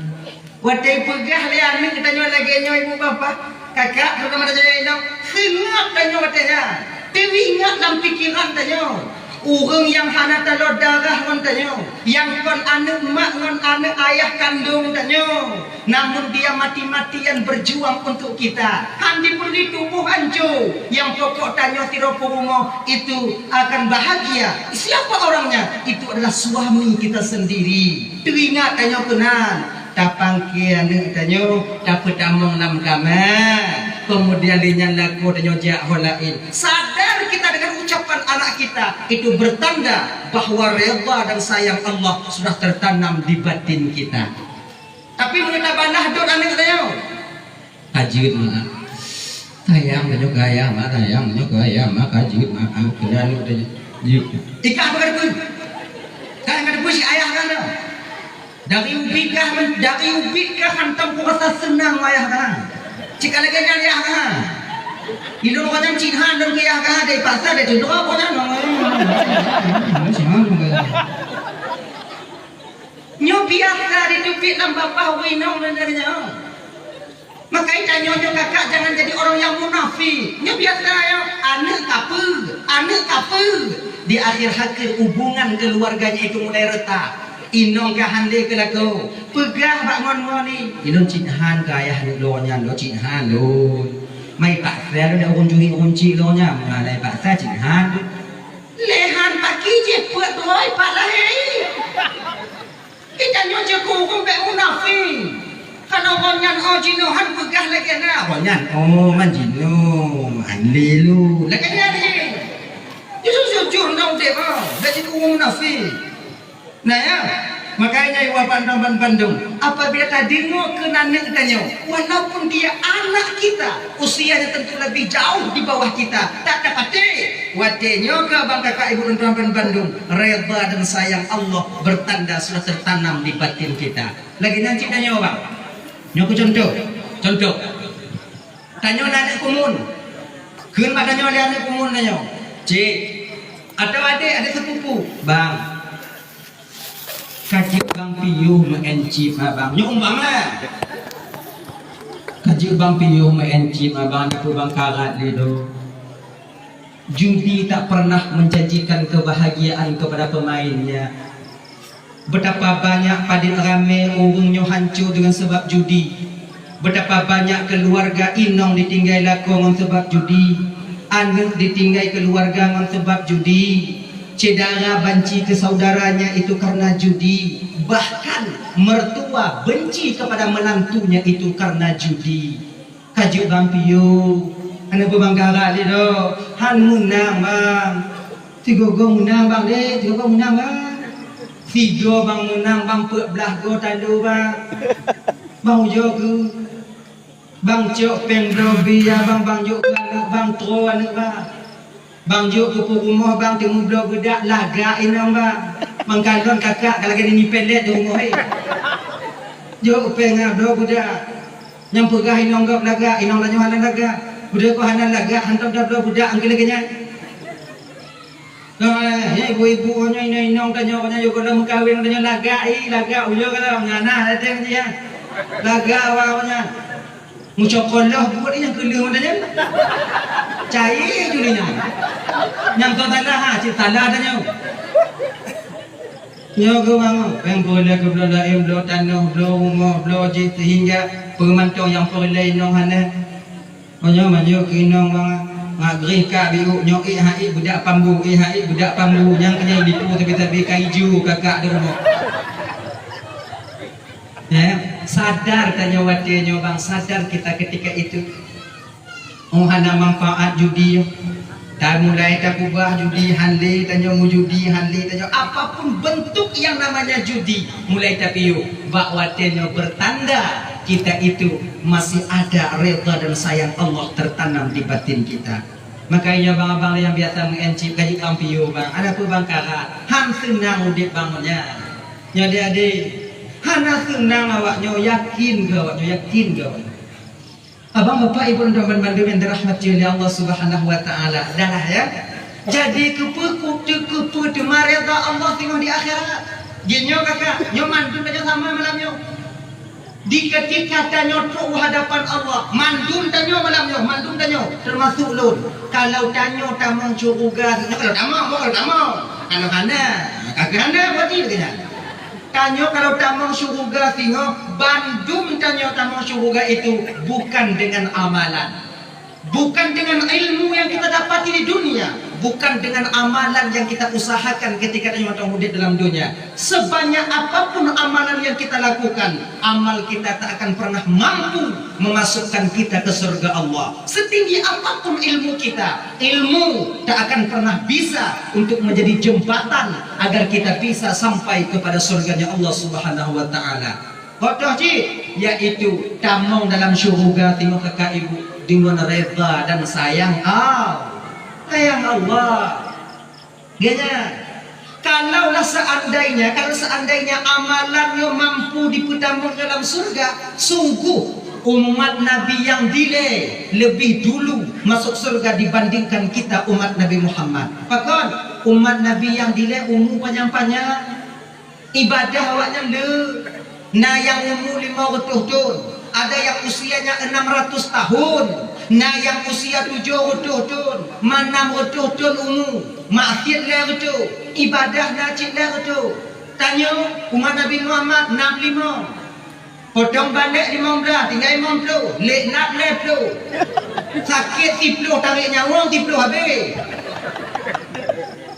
Watée peugah lé aneuk tanyoe lagée nyoe, ibu bapak, kakak, terutama tanyoe inong, Teuingat tanyoe watée nyan, teuingat lam pikeran tanyoe. Ureuëng nyang hana taloe darah ngon tanyoe, nyang kon aneuëk mak ngon aneuëk ayah kandong tanyoe, namun dia mati-matian berjuang untuk kita. Han dipeuli tuboh hanco, nyang pokok tanyoe sidroe peurumoh itu akan bahagia. Siapa orangnya? Itu adalah suami kita sendiri. Teuingat tanyoe keunan. Tapangke aneuëk tanyoe, tapeutamong lam kama. Kemudian lé nyan lakoe tanyoe jak ho laén. Sadar kita dengan ucapan anak kita, itu bertanda bahwa redha dan sayang Allah sudah tertanam di batin kita. Tapi meunyoe tabalah dot aneuëk tanyoe, ka jeuet mak. Sayang tanyoe ka ayah mak, sayang tanyoe ka ayah mak, ka jeuet mak. Keunan aneuëk tanyoe. Jeuet. Ikah apa ka teupeue? Kan ka teupeue si ayah kan tu? Dari ubit kah, dari ubit kah hantom kurasa seunang ayah kah? Cit ka lagée nyan ayah kah? Ilôn kah nyan cit han lôn keu ayah kah, dai paksa dai teuh droe kah nyan. Nyoe biasa diteubiet lam babah ureuëng inong lagée nyan. Maka tanyoe nyoe kakak jangan jadi orang yang munafik. Nyoe biasa ya, aneuëk kapeue, aneuëk kapeue. Di akhir hakeu hubungan keluarganya itu mulai retak. Inong ka han lé keu lakoe. Peugah bak ngon-ngon ni, ilôn cit han keu ayah lôn nyan, lôn cit han lôn. Mai paksa lôn dak ureuëng juhi ureuëng cit lôn nyan, meunyoe lai paksa cit han lôn. Lé han paki jih peuet droe pat lahé. Geutanyoe jeuet keu ureuëng bék munafik. Kan awak nyan oh jinoe han peugah lagée na, awak nyan oh man jinoe han lé lôn. Lagée nyan jih. Jujur-jujur na udeb oh, bék jeuet keu ureuëng munafik. Nah ya, makanya iwa bandong ban bandong, apabila tadeungoe keu aneuëk tanyoe, walaupun dia anak kita, usianya tentu lebih jauh di bawah kita, tak dapat. Watée nyoe keu abang kakak ibu dan tuan-tuan bandum, redha dan sayang Allah bertanda sudah tertanam di batin kita. Lagée nyan cit tanyoe bang. Nyoe keu contoh. Contoh. Tanyoe na aneuëk kumun. Kheun bak tanyoe lé aneuëk kumun tanyoe, "Cik, atau adek, adek sepupu, bang, ka jeuet bang piôh meu'en chip abang." Nyoe umpama. "Ka jeuet bang piôh meu'en chip abang, na peue bang karat lé do." Judi tak pernah menjanjikan kebahagiaan kepada pemainnya. Betapa banyak padit ramé ureuëng nyoe hancô deungon sabab judi. Betapa banyak keuluwarga inong ditinggai lakoe ngon sabab judi, aneuëk ditinggai keuluwarga ngon sabab judi, syedara banci keu saudaranya itu karena judi, bahkan mertua benci kepada menantunya itu karena judi. "Ka jeuet bang piôh." "Hana peue bang karat lé do." "Han meunang bang." "Sigoe-goe meunang bang deh, sigoe-goe meunang bang." "Sigoe bang meunang bang, peuet blaih goe talo bang." "Bang ujoe keu bang cok péng bloe bia bang, bang jok keu aneuëk bang, troe aneuëk bang." "Bang jok keu peurumoh bang, teungoh bloe beudak, lagak inong bang. Mangkalon kakak ka lagée nini pelet di rumoh eh." Jok péng ah bloe beudak. Nyang peugah inong gob lagak, inong tanyoe hana lagak. Beudeuh kok hana lagak, hantom tabloe beudak angkeu lagée nyan. Nah, eh, ibu-ibu nyoe inong-inong tanyoe, nyoe gohlom meukawen tanyoe lagak, ih, lagak ujoe gohlom. Nah, nah, dateng dia. Lagak awak nyan. Mucokoloh buet nyang keu lheueh nyan. Cai juli nyan. Nyang kau salah ha, cit salah dah nyoe. Nyoe geuh bang, péng peureulée keu bloe laén, bloe tanoh, bloe rumoh, bloe jih sehingga peumantong nyang peureulée inong hana. Meunyoe manjok keu inong bang, ngat greh ka biuk nyoe, eh, hai beudak pambu, eh, hai beudak pambu, nyang keunyan dipu sabe-sabe ka iju kakak di rumoh. Eh, sadar tanyoe watée nyoe bang, sadar kita ketika itu. Oh, hana manfaat judi. Dan mulai tapeugah judi han lé tanyoe, meujudi han lé tanyoe. Apapun bentuk yang namanya judi, mulai tapiôh. Bak watée nyoe bertanda kita itu masih ada redha dan sayang Allah tertanam di batin kita. Makanya bang-abang yang biasa meu'en chip ka jeuet bang piôh bang. Ada peue bang karat? Han seunang udeb bang nyan. Nyan adek-adek, hana seunang awak nyoe, yakin keu awak nyoe, yakin keu awak nyoe. Abang, bapak, ibu, dan teman-teman bandum yang dirahmati oleh Allah Subhanahu wa Taala. Dah lah ya. Jadi keupeue, keupeue, keupeue teuma redha Allah singoh di akhirat? Jih nyoe kakak, nyoe mandum tanyoe sama malam nyoe. Di ketika tanyoe trok u hadapan Allah, mandum tanyoe malam nyoe, mandum tanyoe, termasuk lôn. Kalau tanyoe tamong syeuruga, kalau tamong, kalau tamong, kalau hana, kalau hana, berarti kena. Tanyoe kalau tamong syeuruga singoh, bandum tanyoe tamong syeuruga itu bukan dengan amalan. Bukan dengan ilmu yang kita dapati di dunia, bukan dengan amalan yang kita usahakan ketika kita masa udép dalam dunia. Sebanyak apapun amalan yang kita lakukan, amal kita tak akan pernah mampu memasukkan kita ke surga Allah. Setinggi apapun ilmu kita, ilmu tak akan pernah bisa untuk menjadi jembatan agar kita bisa sampai kepada surganya Allah Subhanahu wa Ta'ala. Ho toh cit, yaitu tamong dalam syeuruga singoh kakak ibu deungon reda dan sayang Allah. Sayang Allah. Geuhnyan, kalaulah seandainya, kalau seandainya amalan nyoe mampu dipeutamong dalam surga, sungguh umat Nabi nyang dilée leubeh dulu masuk surga dibandingkan kita umat Nabi Muhammad. Pakon? Umat Nabi nyang dilée umu panyang-panyang. Ibadah awaknyan le, na nyang umu limong reutôh thon, ada nyang usianya enam ratus tahun, na nyang usia tujoh reutôh thon, ma nam reutôh thon umu, maksiet lhèe reutôh, ibadah na cit lhèe reutôh. Tanyoe, umat Nabi Muhammad, nam limong. Potong balek limong blah, tinggai limong ploh, lé nat lhèe ploh. Sakét siploh, tarék nyawöng siploh habéh.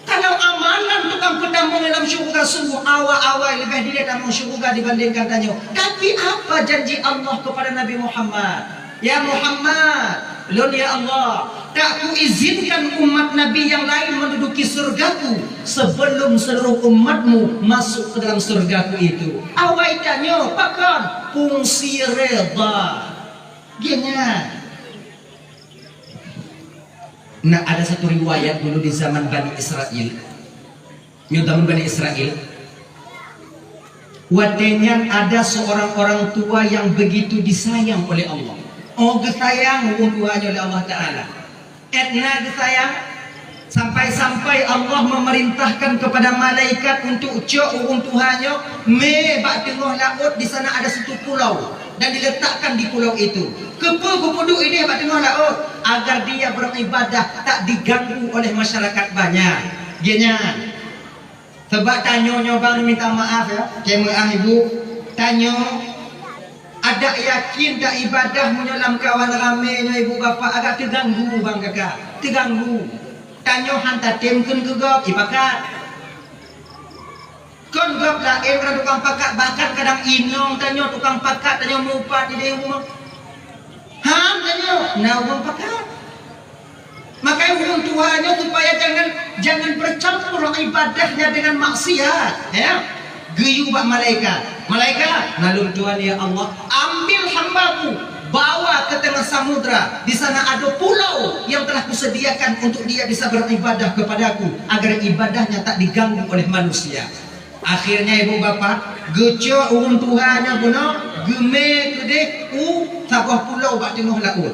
Kalau amalan tukang peutamong dalam syeuruga sungguh awai-awai leubeh dilée tamong syeuruga dibandingkan tanyoe. Tapi apa janji Allah kepada Nabi Muhammad? "Ya Muhammad, lôn ya Allah, tak kuizinkan umat Nabi yang lain menduduki surgaku sebelum seluruh umatmu masuk ke dalam surgaku itu." Awai tanyoe, pakon? Fungsi reda. Geuhnyan. Nah, ada satu riwayat dulu di zaman Bani Israel. Nyoe zaman Bani Israel. Watée nyan ada seorang orang tua yang begitu disayang oleh Allah. Oh, geusayang ureuëng tuha nyoe oleh Allah Ta'ala. Etna geusayang, sampai-sampai Allah memerintahkan kepada malaikat untuk cok ureuëng tuha nyoe mé bak teungoh laôt, di sana ada satu pulau, dan diletakkan di pulau itu. Keupeue geupeuduek ideh bak teungoh laôt? Agar dia beribadah tak diganggu oleh masyarakat banyak. Geuhnyan. Sabab tanyoe nyoe bang minta maaf ya, keu meuah ibu. Tanyoe adak yakin tak ibadah meunyoe lam kawan ramé nyoe ibu bapak agak teuganggu bang kakak, teuganggu. Tanyoe han tatem kheun keu gob, ipakat. Kon gob laén keudroe tukang pakat, bahkan kadang inong tanyoe tukang pakat tanyoe meuupat di rumoh. Han tanyoe na ureuëng pakat. Makanya ureuëng tuha nyoe supaya jangan, jangan bercampur ibadahnya dengan maksiat, ya. Geuyue bak malaikat. "Malaikat, na lôn tuan ya Allah, ambil hambamu, bawa ke tengah samudra. Di sana ada pulau yang telah kusediakan untuk dia bisa beribadah kepadaku, agar ibadahnya tak diganggu oleh manusia." Akhirnya ibu bapak geucok ureuëng tuha nyoe bunoe, geumé keudeh u saboh pulau bak teungoh laôt.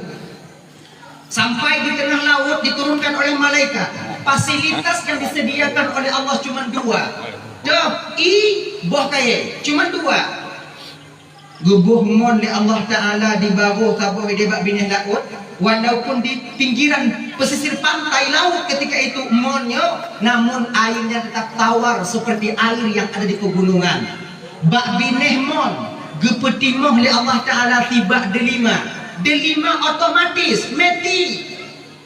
Sampai di tengah laut diturunkan oleh malaikat. Fasilitas yang disediakan oleh Allah cuma dua. Toh, i, boh kayée. Cuma dua. Geuboh mon lé Allah Ta'ala di baroe saboh ideh bak binéh laôt. Walaupun di pinggiran pesisir pantai laut ketika itu mon nyoe, namun airnya tetap tawar seperti air yang ada di pegunungan. Bak binéh mon geupeutimoh lé Allah Ta'ala sibak deulima. Deulima otomatis meti.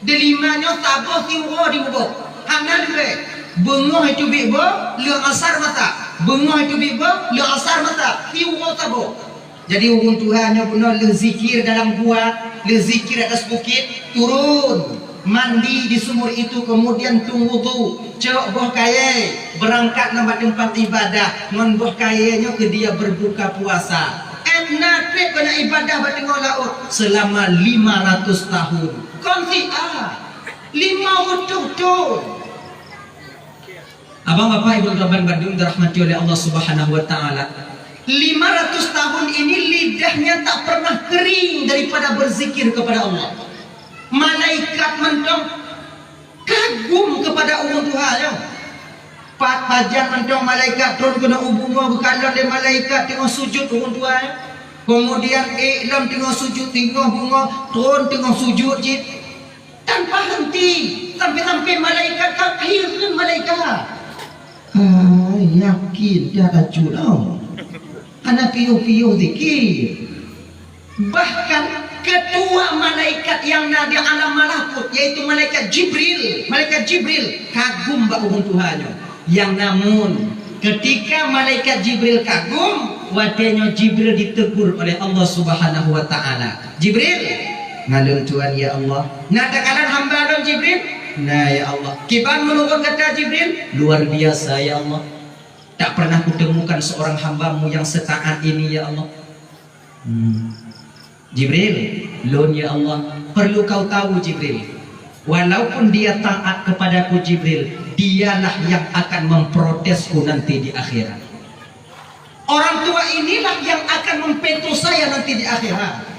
Deulima nyoe saboh siuroe dimuboh. Hana leubeh. Beungoh itu bit boh, lheueh asar masak. Beungoh itu bit boh, lheueh asar masak. Siuroe saboh. Jadi ureuëng tuha nyoe bunoe lheueh zikir dalam gua, lheueh zikir atas bukit, turun. Mandi di sumur itu, kemudian tueng wudu, cok boh kayée, beurangkat nibak teumpat ibadah ngon boh kayée nyoe keu dia berbuka puasa. Etna treb keuneuk ibadah bak teungoh laôt seulama lima ratus tahun. Kon si a, lima reutôh thon. Abang, bapak, ibu, teman bandum dirahmati oleh Allah Subhanahu wa Ta'ala. Lima ratus tahun ini lidahnya tak pernah kering daripada berzikir kepada Allah. Malaikat mantong kagum kepada ureuëng tuha nyoe. Pat pajan mantong malaikat tron keunoe u bumoe geukalon lé malaikat teungoh sujut ureuëng tuha nyoe. Keumudian ék lom teungoh sujut, teungoh beungoh, thon teungoh sujut cit. Tanpa henti, sampai-sampai malaikat ka hireuen malaikat. Hai, yakin that bacut, oh. Hana piôh-piôh zikir. Bahkan ketua malaikat nyang na di alam malakut, yaitu malaikat Jibril. Malaikat Jibril kagum bak ureuëng tuha nyoe. Nyang namun, ketika malaikat Jibril kagum, watée nyoe Jibril ditegur oleh Allah Subhanahu wa Ta'ala. "Jibril!" "Ngalom tuan, ya Allah." "Na takalon hamba lôn, Jibril?" "Na, ya Allah." "Kiban meunurot gata, Jibril?" "Luar biasa, ya Allah. Tak pernah kutemukan seorang hamba-Mu yang setaat ini, ya Allah." Hmm. "Jibril, lôn, ya Allah." "Perlu kau tahu, Jibril, walaupun dia taat kepadaku, Jibril, dialah yang akan memprotesku nanti di akhirat. Orang tua inilah yang akan memveto saya nanti di akhirat."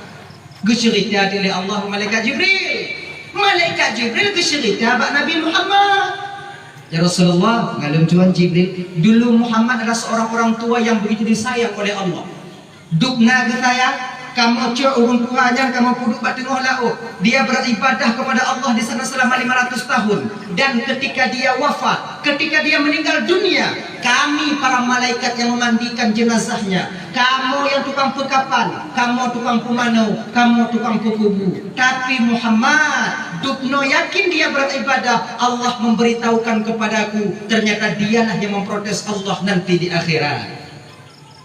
Geuceurita lé Allah malaikat Jibril. Malaikat Jibril geuceurita bak Nabi Muhammad. "Ya Rasulullah, ngalom tuan, Jibril, dulu Muhammad adalah seorang orang tua yang begitu disayang oleh Allah. Dubna geusayang, kamoe cok ureuëng tuha nyan, kamoe peuduek bak teungoh laôt. Dia beribadah kepada Allah di sana selama lima ratus tahun. Dan ketika dia wafat, ketika dia meninggal dunia, kami para malaikat yang memandikan jenazahnya, kamoe nyang tukang peukapan, kamoe tukang peumanoe, kamoe tukang peukubu. Tapi Muhammad, dubnoe yakin dia beribadah, Allah memberitahukan kepadaku, ternyata dialah yang memprotes Allah nanti di akhirat."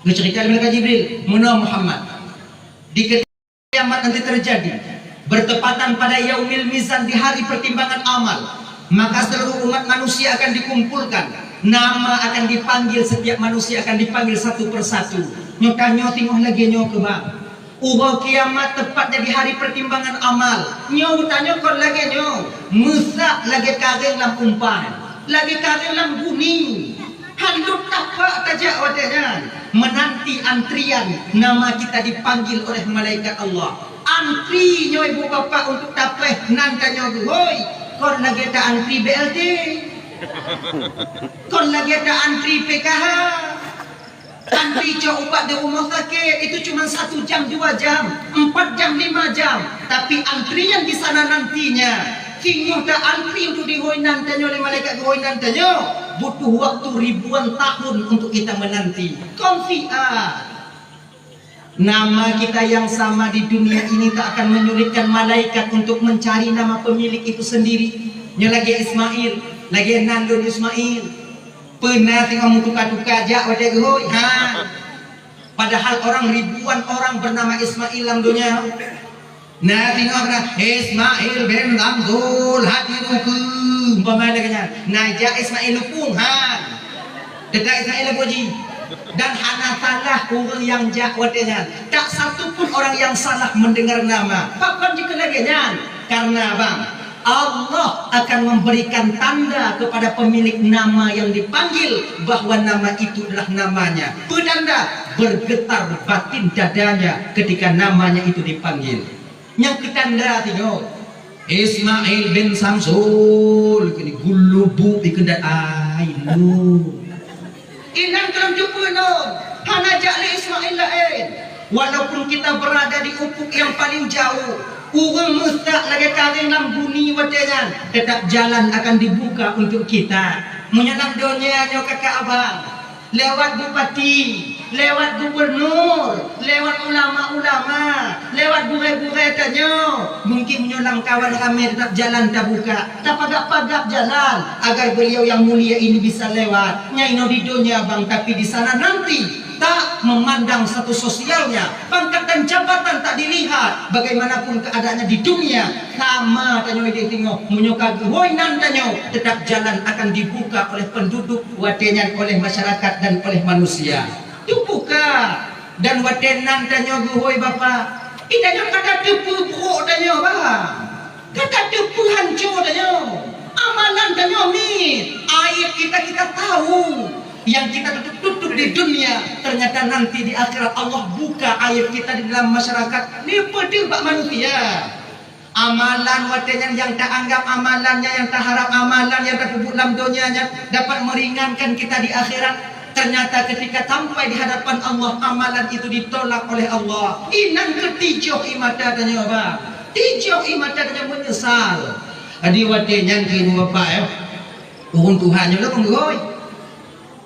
Geuceurita lé malaikat Jibril, "Meunoe Muhammad, di kiamat nanti terjadi, bertepatan pada yaumil mizan, di hari pertimbangan amal, maka seluruh umat manusia akan dikumpulkan, nama akan dipanggil, setiap manusia akan dipanggil satu persatu. Nyoe tanyoe singoh lagée nyoe keu bang. Uroe kiamat tepatnya di hari pertimbangan amal. Nyoe tanyoe kon lagée nyoe, meusak lagée karéng lam umpan, lagée karéng lam guni." Hán lôn tapak tajak watée nyan, menanti antrian nama kita dipanggil oleh malaikat Allah. Antri nyoe ibu bapak untuk tapéh nan tanyoe geuhôi, kon lagée ta antri B L T, kon lagée ta antri P K H, antri cok ubat di rumah sakit, itu cuma satu jam, dua jam, empat jam, lima jam, tapi antrian di sana nantinya. Singoh ta antri untuk dihôi nan tanyoe lé malaikat geuhôi nan tanyoe, butuh waktu ribuan tahun untuk kita menanti. Kon siat. Nama kita yang sama di dunia ini tak akan menyulitkan malaikat untuk mencari nama pemilik itu sendiri. Nyoe lagée Ismail, lagée nan lôn Ismail. Peuna singoh meutuka-tuka jak watée geuhôi. Ha. Padahal orang, ribuan orang bernama Ismail lam donya. Na singoh na Ismail bin Samsul Haji Lukeue, umpama lagée nyan. Na jak Ismail Lupung, han. Teuka Ismail Abu Haji. Dan hana salah ureuëng nyang jak watée nyan. Tak satu pun orang yang salah mendengar nama. Pakon jeuet lagée nyan? Karena bang, Allah akan memberikan tanda kepada pemilik nama yang dipanggil bahwa nama itu adalah namanya. Peue tanda? Bergetar batin dadanya ketika namanya itu dipanggil. Nyang keu tanda singoh, Ismail bin Samsul, keuneuk geulubu dikeue dan ai lu. Inan keulam jumpa lom, hana jak lé Ismail laén. Walaupun kita berada di ufuk yang paling jauh, ureuëng meusak lagée karéng lam bumi watée nyan, tetap jalan akan dibuka untuk kita. Meunyoe lam donya nyoe kakak abang, lewat bupati, lewat gubernur, lewat ulama-ulama, lewat gurée-gurée tanyoe, mungkin meunyoe lam kawan ramé tetap jalan tabuka, tapagab-pagab jalan agar beliau yang mulia ini bisa lewat. Nyan inoe di donya bang, tapi di sana nanti tak memandang status sosialnya, pangkat dan jabatan tak dilihat, bagaimanapun keadaannya di dunia, sama tanyoe idéh singoh, meunyoe ka geuhôi nan tanyoe, tetap jalan akan dibuka oleh penduduk watée nyan, oleh masyarakat dan oleh manusia. Teubuka, dan watée nan tanyoe geuhôi Bapak, i tanyoe ka tateupeue brok tanyoe, bah. Ka tateupeue hanco tanyoe. Amalan tanyoe miet, aib kita, kita tahu. Yang kita tutup-tutup di dunia, ternyata nanti di akhirat Allah buka aib kita di dalam masyarakat. Ni peudeuh bak manusia. Amalan watée nyan nyang taanggap amalan nyan, nyang taharap amalan nyang tapeubuet lam donya nyan dapat meringankan kita di akhirat. Ternyata ketika sampai di hadapan Allah, amalan itu ditolak oleh Allah. Inan keu tijoh ie mata tanyoe, bah. Tijoh ie mata tanyoe meunyeusal. Jadi watée nyan keu ibu bapak, ya. Ureuëng tuha nyoe lah peungeuroi.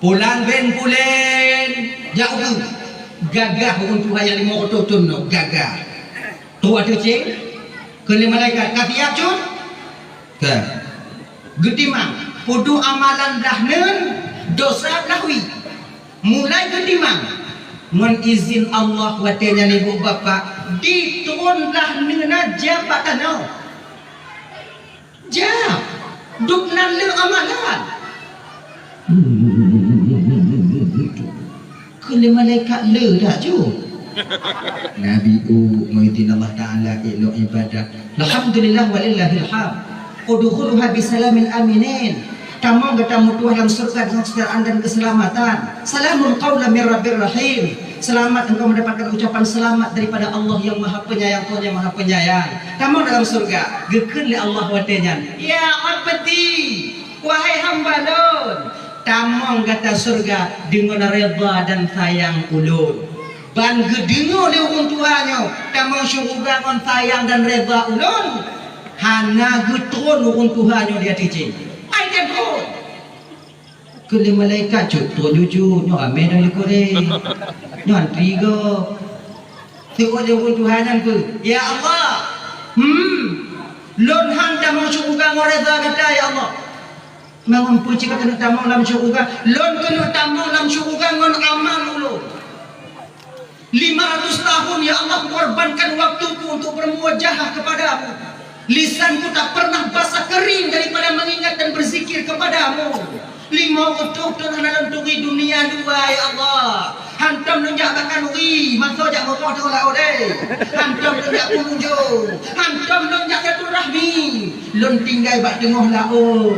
Pulang ben pulen, jak ukeue. Gagah ureuëng tuha nyang limong reutôh thon nyoe, gagah. Trok ateueh céng, kheun lé malaikat, "Ka siap, Cut?" Ka. Geutimang, peue duek amalan blah neuen, desya blah wie. Mulai geutimang, ngon izin Allah watée nyan ibu bapak, ditron blah neuen na jak bak tanoh. Jak, duek nan le amalan. Kheun lé malaikat, le dak ju. Nabi u meuidin Allah Taala ilok ibadat. Alhamdulillah walillahil hamd. Udkhuluha bisalamin aminin. Tamong gata meutuah lam syurga dengan kesejahteraan dan keselamatan. Salamun qaulan mir rabbir rahim. Selamat engkau mendapatkan ucapan selamat daripada Allah yang Maha Penyayang, Tuhan yang Maha Penyayang. Tamong dalam syurga, geukheun lé Allah watée nyan, "Ya Abdi, wahai hamba Lôn, tamong gata syurga deungon redha dan sayang Ulôn." Ban geudeungoe lé ureuëng tuha nyoe, tamong syurga ngon sayang dan redha Ulôn, hana geutron ureuëng tuha nyoe di ateueh céng. Ai teuh tron. Kheun lé malaikat, "Cut, tron jujur, nyoe ramé dong likot deh. Nyoe antri gob." Teuôt lé ureuëng tuha nyan kheun, "Ya Allah, hmm, lôn han tamong syurga ngon redha gata, ya Allah." "Ngon peue cit ka keuneuk tamong lam syurga?" "Lôn keuneuk tamong lam syurga ngon amal ulôn. Lima ratus tahun, ya Allah, kukorbankan waktuku untuk bermuwajahah kepadamu. Lisanku tak pernah basah kering daripada mengingat dan berzikir kepadamu. Lima reutôh thon hana lôn turi dunia luwa, ya Allah. Hantom lôn jak bak khanuri, masa jak meukoh teungoh laôt deh. Hantom lôn jak pengunjung, hantom lôn jak silaturahmi. Lôn tinggai bak teungoh laôt."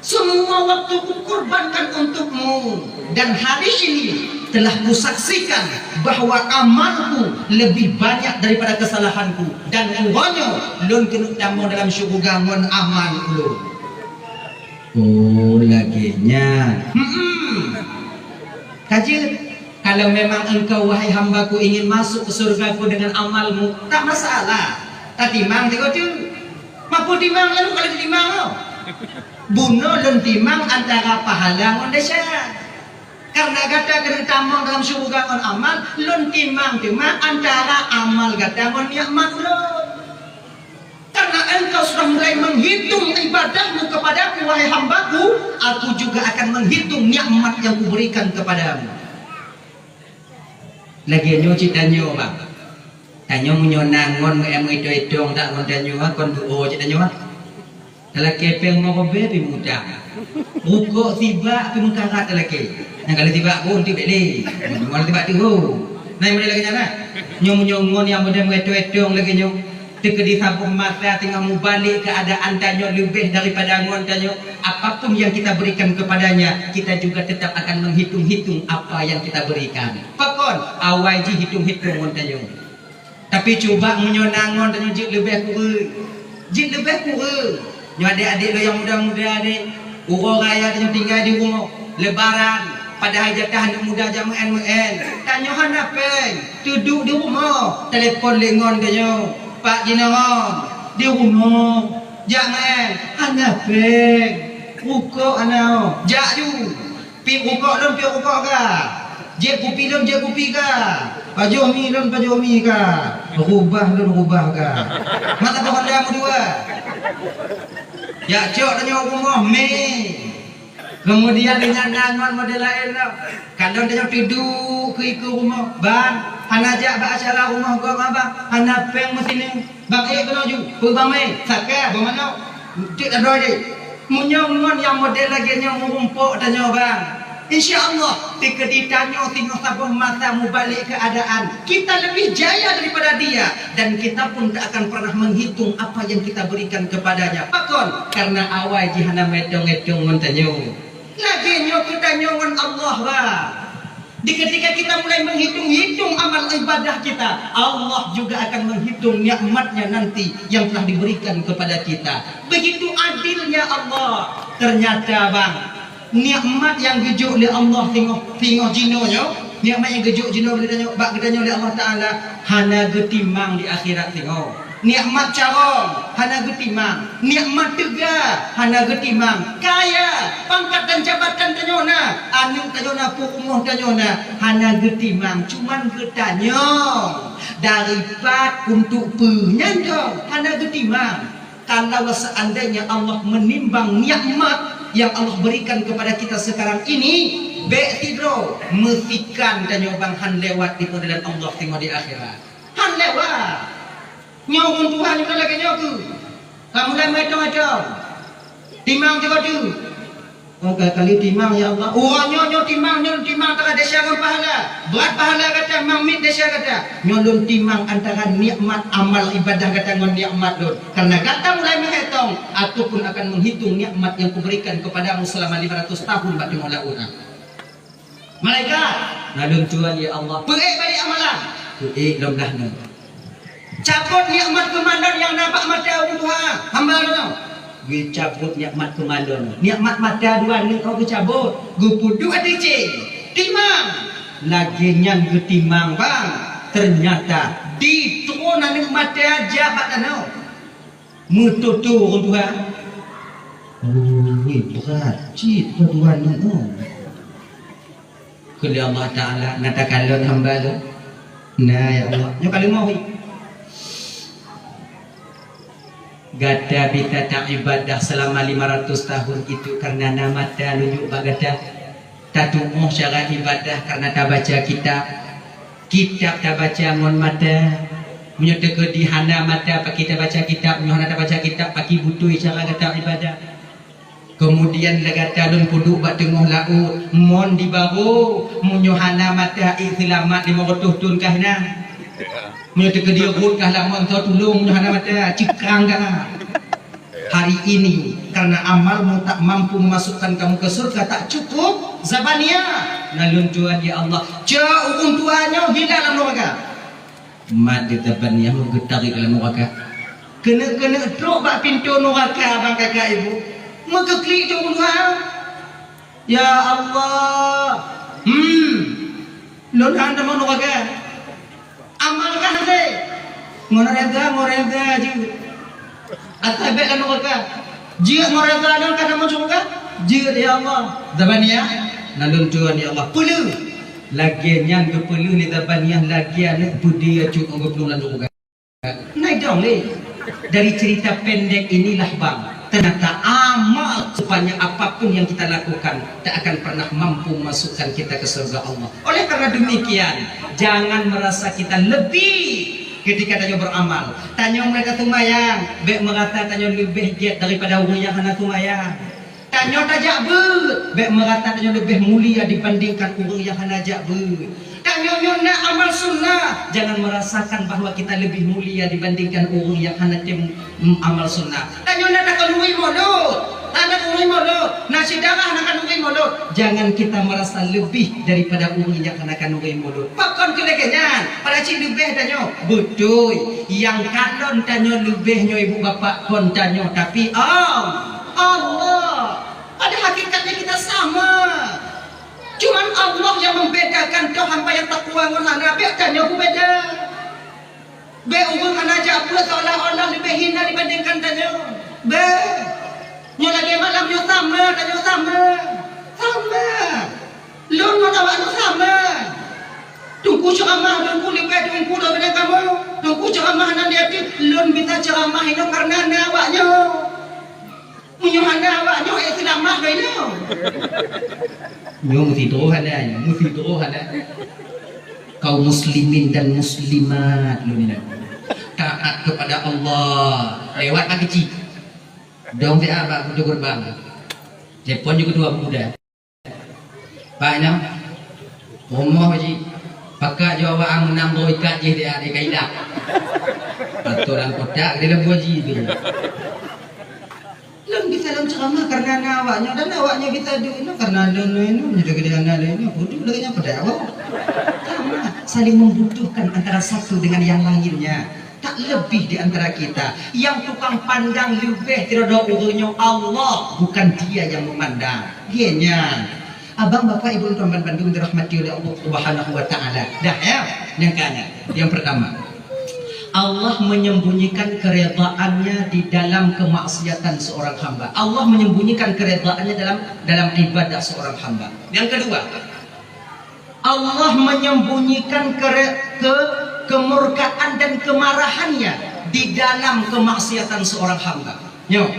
Semua waktu kukorbankan untukmu, dan hari ini telah kusaksikan bahwa amalku lebih banyak daripada kesalahanku, dan uroe nyoe lôn keuneuk tamong dalam syeuruga ngon amal ulôn. Oh, lagée nyan. Hmm. Ka jeuet, kalau memang engkau, wahai hambaku, ingin masuk ke surgaku dengan amalmu, tak masalah. Tatimang tiga tu. Maku timang lalu kalau ditimang tu. Bunoe lôn timang antara pahala ngon desya. Karena gata keuneuk tamong dalam syeuruga ngon amal, lôn timang teuma antara amal gata ngon nikmat ulôn. Karena engkau sudah mulai menghitung ibadahmu kepadaku, wahai hambaku, aku juga akan menghitung nikmat yang kuberikan kepadamu. Lagée nyoe cit tanyoe, bah. Tanyoe meunyoe na ngon meu-, meuitong-itong dak ngon tanyoe, kon duoe cit tanyoe. Talakée péng lima ribée pih meuutang. Rukok sibak pih meukarat talakée. Nyang kalau sibak pun tibet lé. Ngon sibak tu. Nah, model lagée nyan nah. Nyoe meunyoe ngon nyang model meuetong-etong lagée nyoe, teukeudi saboh masa teungoh mubalek keuadaan tanyoe leubeh daripada ngon tanyoe, apapun yang kita berikan kepadanya, kita juga tetap akan menghitung-hitung apa yang kita berikan. Pakon? Awai jih hitung-hitung ngon tanyoe. Tapi cuba meunyoe na ngon tanyoe jeuet leubeh kureueng. Jeuet leubeh kureueng. Nyoe adek-adek lôn nyang muda-muda deh, uroe raya tanyoe tinggai di rumoh. Lebaran, padahai jatah aneuk muda jak meu'en-meu'en. Tanyoe hana péng, teuduek di rumoh. Telepon lé ngon tanyoe, "Pak jinoe ngon, di rumoh, jak meu'en." Hana péng. Rukok hana, jak ju. Piep rukok lôn, piep rukok kah. Jieb kupi lôn, jieb kupi kah. Pajoh mi lôn, pajoh mi kah. Rubah lôn, rubah kah. Mata boh honda meudua. Jak cok tanyoe u rumoh, mé. Keumudian ingat na ngon model laén lom. Kadang tanyoe teuduek keu ikeue rumoh. Bang, hana jak bak acara rumoh gob, Abang. Hana péng meusineuk. Bang, ék keunoe ju, peue bang mé, saka, bang manok, cit adoi deh. Meunyoe ngon nyang model lagée nyoe meurumpok tanyoe bang, insya Allah, teukeudi tanyoe singoh saboh masa mubalek keuadaan, kita lebih jaya daripada dia, dan kita pun tak akan pernah menghitung apa yang kita berikan kepadanya. Pakon? Karena awai jih hana meuetong-etong ngon tanyoe. Lagée nyoe keu tanyoe ngon Allah bang. Di ketika kita mulai menghitung-hitung amal ibadah kita, Allah juga akan menghitung nikmatnya nanti yang telah diberikan kepada kita. Begitu adilnya Allah. Ternyata, bang, Nikmat nyang geujok lé Allah singoh, singoh jinoe nyoe, nikmat nyang geujok jinoe bak geutanyoe, bak geutanyoe lé Allah Taala hana geutimang di akhirat singoh. Nikmat carông hana geutimang, nikmat teuga hana geutimang, kaya, pangkat dan jabatan tanyoe na, aneuk tanyoe na, peurumoh tanyoe na, hana geutimang, cuman geutanyoe dari pat untuk peue nyan dong hana geutimang. Kalau seandainya Allah menimbang nikmat yang Allah berikan kepada kita sekarang ini, bèk sidroe meusikan tanyoe bang han lewat di pengadilan Allah singoh di akhirat. Han lewat. Nyoe ureueng tuha nyoe lagèe nyoe keuh. Ka mulai meuetong-etong. Timang sigoe teuk. Oh, ka kali timang, ya Allah. Uroe nyoe, nyoe timang, nyoe timang antara desya ngon pahala. Brat pahala gata, mang miet desya gata. Nyoe lôn timang antara nikmat amal ibadah gata ngon nikmat lôn. Karena gata mulai meuetong, Aku pun akan menghitung nikmat yang Kuberikan kepadamu selama lima ratus tahun bak teungoh laôt nyan. Malaikat, na lôn tuan, ya Allah. Peuék balik amalan. Peuék lom dah nyoe. Cabot nikmat keumalon nyang na bak mata ureueng tuha, hamba lôn. Geucabot nikmat keumalon. Nikmat mata dua nyoe geucabot. Geupeuduek ateueh céng. Timang. Lagèe nyan geutimang, bang. Ternyata di tron aneuk mata jak bak tanoh. Meututoe ureueng tuha. Ui, brat cit keu dua nyoe. Kheun lé Allah Taala, "Na takalon hamba lôn?" "Na, ya Allah." Nyoe ka leumoh, ui. Gata bisa taibadah selama lima ratus tahun itu karena na mata lôn yue bak gata. Tatu'oh cara ibadah karena tabaca kitab. Kitab tabaca ngon mata. Meunyoe teukeudi hana mata, pakri tabaca kitab. Meunyoe hana tabaca kitab, pakri beutôi cara gata ibadah. Keumudian lé gata lôn peuduek bak teungoh laôt, mon di barô, meunyoe hana mata, ék seulamat limong reutôh thon kah na. Meunyoe teukeudi rhot kah lam mon, soe tulông meunyoe hana mata, ceukrang kah. Hari ini, karena amalmu tak mampu memasukkan kamu ke surga, tak cukup, Zabaniah. Na lôn tuan, ya Allah, cok ureueng tuha nyoe hilang lam nuraka. Mat di Zabaniah meugeutarék lam nuraka. Keuneuk-keuneuk trok bak pintoe nuraka, bang kakak ibu. Meugeuklik di ureueng tuha. Ya Allah. Hmm. Lôn han tamong nuraka. Amal kah hase? Ngon reza, ngon reza jeuet. Asai bèk lam nuraka. Jeuet ngon reza nyan ka tamong syeuruga? Jeuet, ya Allah. Zabaniah, na lôn tuan, ya Allah. Peuleueh. Lagèe nyan geupeuleueh lé Zabaniah lagèe aneuk beudé cut ngon geuplueng lam nuraka. Nah, dong lé. Dari cerita pendek inilah, bang, ternyata amal sebanyak apapun yang kita lakukan tak akan pernah mampu memasukkan kita ke surga Allah. Oleh karena demikian, jangan merasa kita lebih ketika tanyoe beramal. Tanyoe mulai taseumayang, bèk merasa tanyoe leubeh gèt daripada ureueng nyang hana seumayang. Tanyoe tajak beuet, bèk meurasa tanyoe leubeh mulia dibandingkan ureueng nyang hana jak beuet. Tanyoe nyoe na amal sunnah, jangan merasakan bahwa kita lebih mulia dibandingkan ureueng nyang hana tem, mm, amal sunnah. Tanyoe na takheun ureueng molot, hana kheun ureueng molot, na syedara hana kheun ureueng molot. Jangan kita merasa lebih daripada ureueng nyang hana kheun ureueng molot. Pakon keu lagèe nyan? Padahai cit leubeh tanyoe. Beutôi, nyang kalon tanyoe leubeh nyoe ibu bapak kon tanyoe, tapi Allah. Allah. Pada hakikatnya kita sama. Cuman Allah yang membedakan, toh hamba yang takwa ngon hana, bèk tanyoe beubeda. Bèk ureueng hana jak beuet seolah-olah leubeh hina dibandingkan tanyoe. Bèk. Nyoe lagèe malam nyoe sama, tanyoe sama. Sama. Lôn ngon awak nyoe sama. Teungku ceuramah, teungku leubeh, teungku leubeh dari kamoe. Teungku ceuramah nan di ateueh, lôn bisa ceuramah inoe karena na awak nyoe. Meunyoe hana awak nyoe, ék seulamat lôn inoe. Nyoe meusidroe hana, nyoe meusidroe hana. Kaum muslimin dan muslimat lôn inoe. Taat kepada Allah. Lewat bak keuchik. Dong siat bak pintoe gerbang. Telepon ju keudua pemuda. Pak inoe, rumoh jih, pakat ju awak meunang boh ikat jih di, di kaidah. Atau lam kotak, di lembu jih tu. Lôn bisa lôn ceuramah karena na awak nyoe, dan awak nyoe bisa duek inoe karena lôn nyoe inoe, nyoe lagèe na lôn inoe, peuduek lagèe nyan pedak awak. Sama, saling membutuhkan antara satu dengan yang lainnya. Tak Leubeh di antara kita, nyang tukang pandang leubeh sidroe ureuëng nyoe Allah, bukan Dia yang memandang. Dia nyan. Abang, Bapak, Ibu, tuan-tuan bandum dirahmati oleh Allah Subhanahu wa Taala. Dah, ya? Nyang kana, yang pertama, Allah menyembunyikan keredaannya di dalam kemaksiatan seorang hamba. Allah menyembunyikan keredaannya dalam dalam ibadah seorang hamba. Yang kedua, Allah menyembunyikan kere-, ke-, kemurkaan dan kemarahannya di dalam kemaksiatan seorang hamba. Nyoe,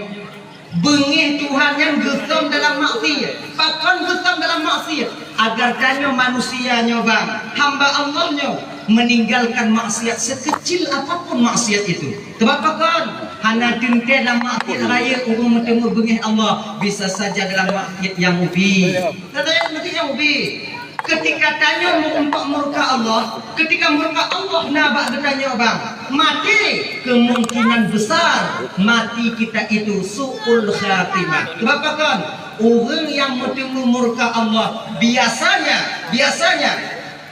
beungéh Tuhan nyan geusom dalam maksiat. Pakon geusom dalam maksiat? Agar tanyoe manusia nyoe, bang, hamba Allah nyoe, meninggalkan maksiat sekecil apapun maksiat itu. Sebab pakon? Hana teuntée lam maksiat raya ureuëng meuteumé beungéh Allah, bisa saja dalam maksiat nyang ubit. Dalam maksiat nyang ubit. Ketika tanyoe meurumpok murka Allah, ketika murka Allah na bak geutanyoe, bang, mati, kemungkinan besar mati kita itu su'ul khatimah. Sebab pakon? Ureuëng nyang meuteumé murka Allah, biasanya, biasanya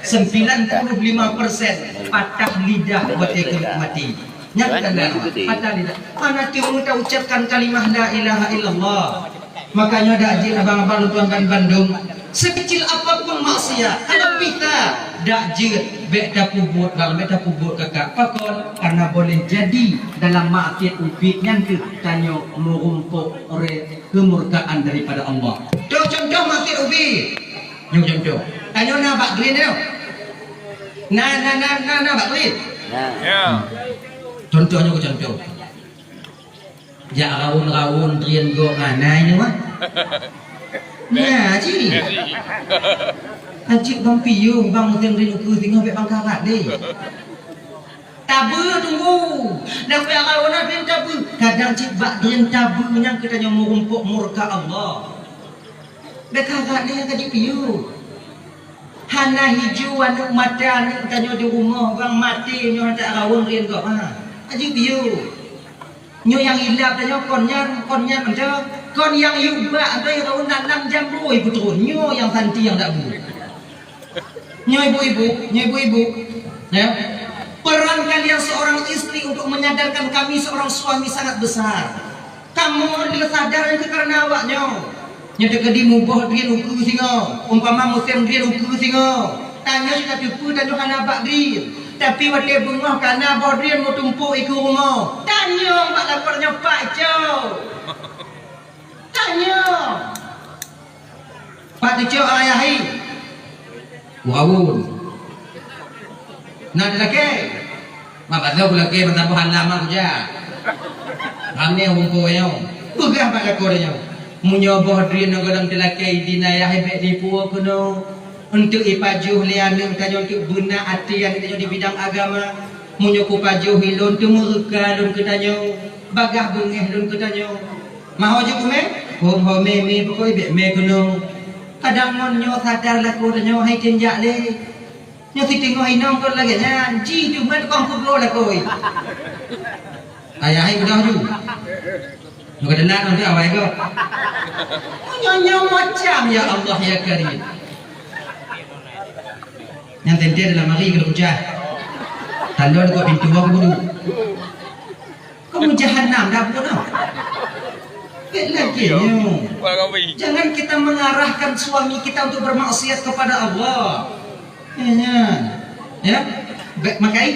sembilan puluh lima persen patah lidah watée keuneuk mati. Nyan kan, patah lidah. Hana teungoh ta ucapkan kalimah la ilaha illallah. Makanya dak jeuet abang-abang lôn tuan bandum, sekecil apapun maksiat, hana pih that, dak jeuet, bék tapeubuet bang, bék tapeubuet kakak. Pakon? Karena boleh jadi dalam maksiat ubit nyan keuh tanyoe meurumpok re-, kemurkaan daripada Allah. Toh contoh maksiat ubit. Nyoe contoh. Tanyoe na bak green nyoe. Na, na, na, na, na bak green. Ya. Contoh nyoe contoh. Jak raun-raun drien gob manai nyoe mah. Nya cit. Ajik bang piôh bang meuteun drien ukeue singoh bék bang karat deh. Tabeue tunggu. Lam jak raun na drien tabeue. Kadang cit bak drien tabeue nyang keuh tanyoe meurumpok murka Allah. Bék karat deh ka jipiôh. Hana hiju aneuk mata aneuk tanyoe di rumoh, bang maté nyoe handak raun drien gob ha. Ajik piôh. Nyoe nyang ilap tanyoe kon nyan, kon nyan mantong. Kon nyang yub bak, mantong nyang raun dalam jambrui peutrôn. Nyoe nyang santi nyang dak bu. Nyoe ibu-ibu, nyoe ibu-ibu. Ya. Peran kalian seorang istri untuk menyadarkan kami seorang suami sangat besar. Kamoe lé sadar nyan keuh kareuna awak nyoe. Nyoe teukeudi muboh drien ukeue singoh, umpama musém drien ukeue singoh. Tanyoe cit tateupeue tanyoe hana bak drien. Tapi watée beungoh kana boh drien meutumpôk ikeue rumoh. Tanyoe bak lakoe nyoe, "Pak Cok." Tanyoe. Pat teucok ayah hai. Waun. Na dilakée. Mak bak lôn lakée meusaboh hana mak kujak. Ramé humpung nyoe. Peugah bak lakoe nyoe. Meunyoe boh drien nyoe gohlom teulakée idin ayah hai bék dipuwoe keunoe. Untuk ipajoh lé aneuk tanyoe untuk beuna até aneuk tanyoe di bidang agama. Meunyoe kupajoh ilôn teumeureuka lôn keu tanyoe. Bagaih beungéh lôn keu tanyoe. Maho jeuet kumé? Hom ho mé, mé pokok ibék mé keunoe. Kadang ngon nyoe sadar lakoe tanyoe hai tém jak lé. Nyoe siteungoh inong kon lagée nyan, ji teuma tukang peubloe lakoe. Ayah hai beudôh ju. Nyoe ka teulat ngon awai gob. Nyoe nyoe macam ya Allah ya Karim. Nyang teuntée dalam hari keu kucah. Tandon kok pintoe keu bulu. Kamu jahanam dah pun tau. Bèk lagèe nyoe. Jangan kita mengarahkan suami kita untuk bermaksiat kepada Allah. Ya, ya. Ya. Bèk, makai,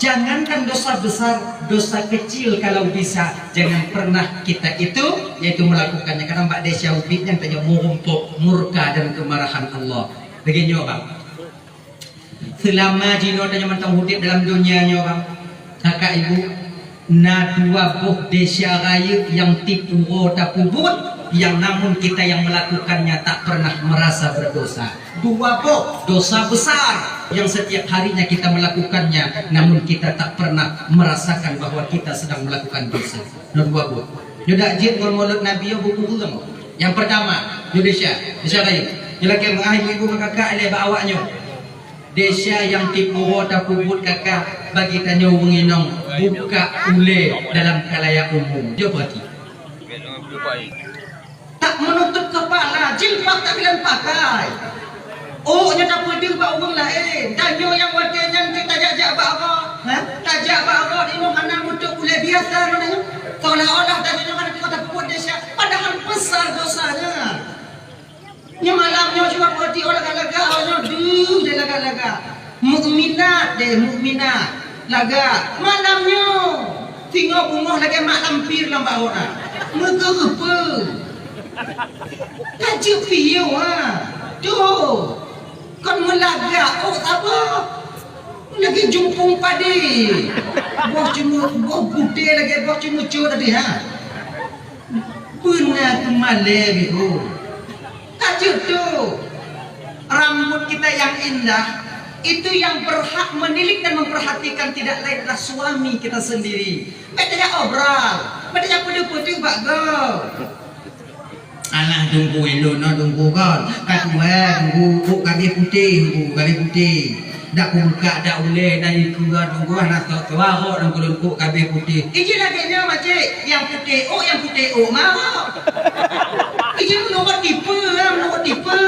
jangankan dosa besar, dosa kecil kalau bisa jangan pernah kita itu, yaitu melakukannya. Kadang bak desya ubit nyan tanyoe meurumpok murka dan kemarahan Allah. Lagèe nyoe, Bang. Seulama jinoe tanyoe mantong udép dalam donya nyoe, Bang, kakak ibu, na dua boh desya rayeuk nyang tiep uroe tapeubuet, yang namun kita yang melakukannya tak pernah merasa berdosa. Dua boh dosa besar yang setiap harinya kita melakukannya, namun kita tak pernah merasakan bahwa kita sedang melakukan dosa. Nyoe dua boh. Nyoe dak jeuet ngon mulut Nabi nyoe buku ureueng. Yang pertama, nyoe desya, desya rayeuk. Nyoe lakèe meu'ah ibu-ibu ngon kakak ilèe bak awak nyoe. Desya nyang tiep uroe tapeubuet kakak bagi tanyoe ureueng inong buka ulèe dalam kalayak umum. Jok peurati. Tak menutup kepala, jilbab tak bilang pakai. Oh, nyoe tapeudeuh bak ureueng laén. Tanyoe nyang watèe nyan cit tajak-jak bak Allah. Ha? Tajak bak Allah inoe hana meutôp ulée biasa nyoe. Seolah-olah tanyoe nyoe hana teuka tapeubuet desya, padahai besar dosanya. Nyoe malam nyoe cuba peuhati, oh, lagak-lagak, oh, nyoe deuh deh lagak-lagak. Mukminat deh, mukminat. Lagak. Malam nyoe singoh beungoh lagée mak lampir lam bak awaknyan. Meugeureupeue. Ka jeuet piôh, ha. Tuh. Kon meulagak, oh, saboh. Lagée jumpung padé. Boh ceumu-, boh putéh lagée boh ceumucot tadi, ha. Beuna keumalée biôh. Ka jeuet tu. Rambut kita yang indah, itu yang berhak menilik dan memperhatikan tidak lain adalah suami kita sendiri. Bèk tajak obral, bèk tajak peudeuh-peudeuh bak gob. Alah, Teungku, ilôn nyoe Teungku kon. Ka tuha Teungku, ôk ka abéh putéh Teungku, ka abéh putéh. Dak kubuka dak ulée, na ikeu Teungku, hana sok suara ôk Teungku, ôk ka abéh putéh. Iji lagée nyoe, Makcik, nyang putéh ôk, nyang putéh ôk mawök. Iji meunurot tipe, meunurot tipe.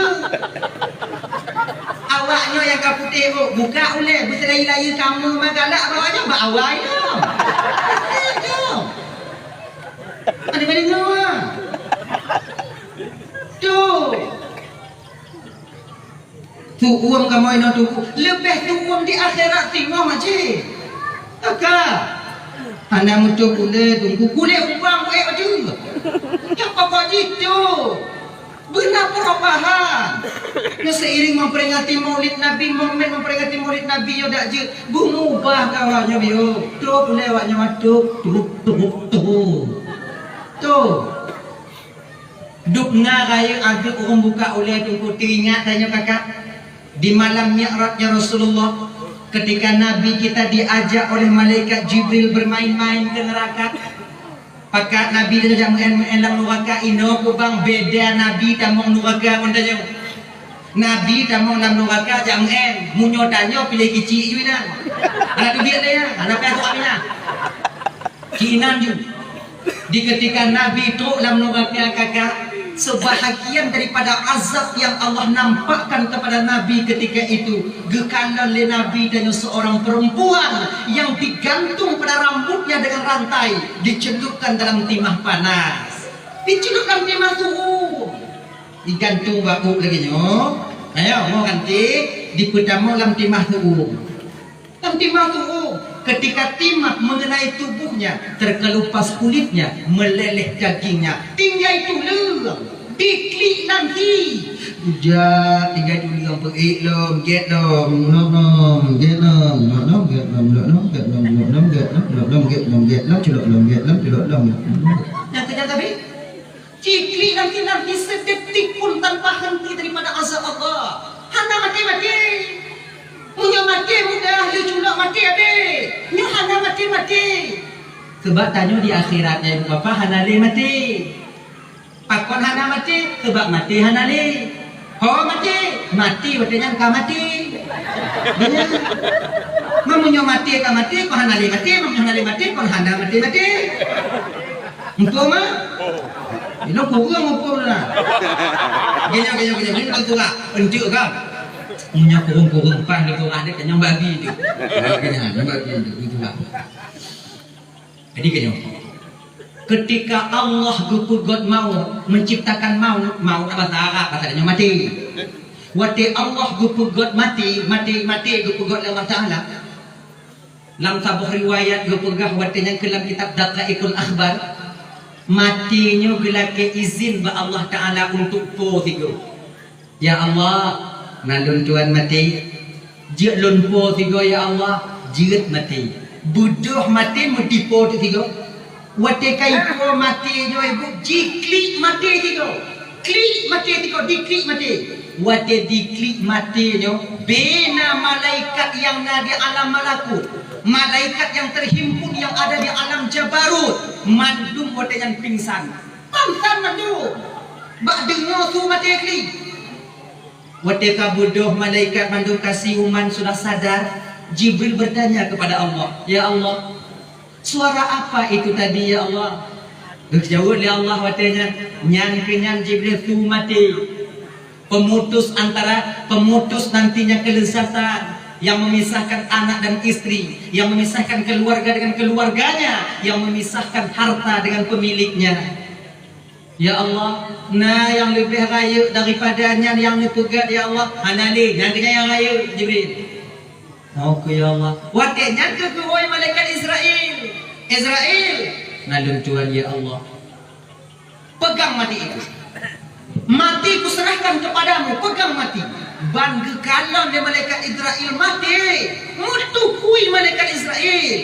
Awak nyoe nyang ka putéh ôk, buka ulée, beuseulayi-layi kamoe meugalak bak awak nyoe, bak awai nyoe. Ada banding nyoe. Tu. Tuuem kamoe inoe Teungku. Leubeh tuuem di akhirat singoh, Makcik. Ka. Hana meutôp ulée Teungku. Kulét ubang, kulét baju. Nyang pokok jih tu. Beuna perubahan. Nyoe seiring memperingati Maulid Nabi, momen memperingati Maulid Nabi nyoe dak jeuet, beumubah ka awak nyoe biôh. Tôp ulée awak nyoe, tôp, tôp, tôp, tôp. Tôp. Dub na rayeuk ateueh ureueng buka ulée Teungku, teuingat tanyoe kakak? Di malam Mi'rajnya Rasulullah, ketika Nabi kita diajak oleh malaikat Jibril bermain-main ke neraka. Pakat Nabi tanyoe jak meu'én-meu'én lam nuraka, inoe peue bang beda Nabi tamong nuraka ngon tanyoe. Nabi tamong lam nuraka jak meu'én, meunyoe tanyoe piléh keuchik ju inan. Hana teubiet lé nyan, hana payah tu'ab inan. Keu inan ju. Di ketika Nabi trok lam nuraka kakak, sebahagian daripada azab yang Allah nampakkan kepada Nabi ketika itu, geukalon lé Nabi tanyoe seorang perempuan yang digantung pada rambutnya dengan rantai, dicelupkan dalam timah panas. Dicelup dalam timah tu'uem. Digantung bak ôk lagée nyoe. Ayo, nyoe ganti, dipeutamong lam timah tu'uem. Lam timah tu'uem, ketika timah mengenai tubuhnya, terkelupas kulitnya, meleleh dagingnya, tinggai tuleueng, diklik lam hi. Bujat, tinggai tuleueng, peuék lom, gét lom, lom lom, gét lom, lom lom, gét lom, lom lom, gét lom, lom lom, gét lom, lom lom, gét lom, gét lom, culok lom, gét lom, culok lom. Nyang keujang tapi, Ciklik lam hi, lam hi sedetik pun tanpa henti daripada azab Allah. Hana maté-maté. Meunyoe maté mudah, lheueh culok maté abéh. Nyoe hana maté-maté. Sabab tanyoe di akhirat nyan, Ibu Bapak, hana lé maté. Pakon hana maté? Sabab maté hana lé. Ho maté, maté watée nyan ka maté. Beuna. Meunyoe maté ka maté, kon hana lé maté, meunyoe hana lé maté, kon hana maté-maté. Muphom, ah? Inoe kureueng muphom na. Geunyoe, geunyoe, geunyoe, geunyoe teuka. Eunteuk ka. Meunyoe kureueng-kureueng paih lé kureueng dek keunyoe babi tu. Geunyoe, geunyoe babi tu, teuka. Jadi geunyoe, ketika Allah geupeugét maut, menciptakan maut, maut na bahasa Arab, bahasa tanyoe maté. Watée Allah geupeugét maté, maté, maté geupeugét lé Allah Taala. Lam saboh riwayat geupeugah watée nyan keu lam kitab Daqaiqul Akhbar, maté nyoe geulakée izin bak Allah Taala untuk po sigoe. Ya Allah, na lôn tuan maté. Jeuet lôn po sigoe ya Allah, jeuet maté. Beudôh maté meudipo teuk sigoe. Watée ka ipo maté nyoe ibu jiklik maté sigoe. Klik maté sigoe, diklik maté. Watée diklik maté nyoe, bena malaikat nyang na di alam malakut, malaikat yang terhimpun yang ada di alam jabarut, mandum watée nyan pingsan. Pingsan mandum. Bak deungoe su maté klik. Watée ka beudôh malaikat mandum ka siuman sudah sadar, Jibril bertanya kepada Allah, "Ya Allah, suara apa itu tadi, ya Allah?" Geujaweueb lé Allah watée nyan, "Nyan keuh nyan Jibril su maté. Pemutus antara, pemutus nantinya kelezatan." yang memisahkan anak dan istri, yang memisahkan keluarga dengan keluarganya, yang memisahkan harta dengan pemiliknya. Ya Allah, na nyang leubeh rayeuk daripada nyan nyang neupeugét, ya Allah. Hana lé, nyan keujang nyang rayeuk, Jibril. Oke, ya Allah. Watée nyan keuh geuwoe malaikat Israel. Israel, na lôn tuan, ya Allah. Pegang mati itu. Mati kuserahkan kepadamu, pegang mati. Ban geukalon lé malaikat Israel mati. Meutukui malaikat Israel.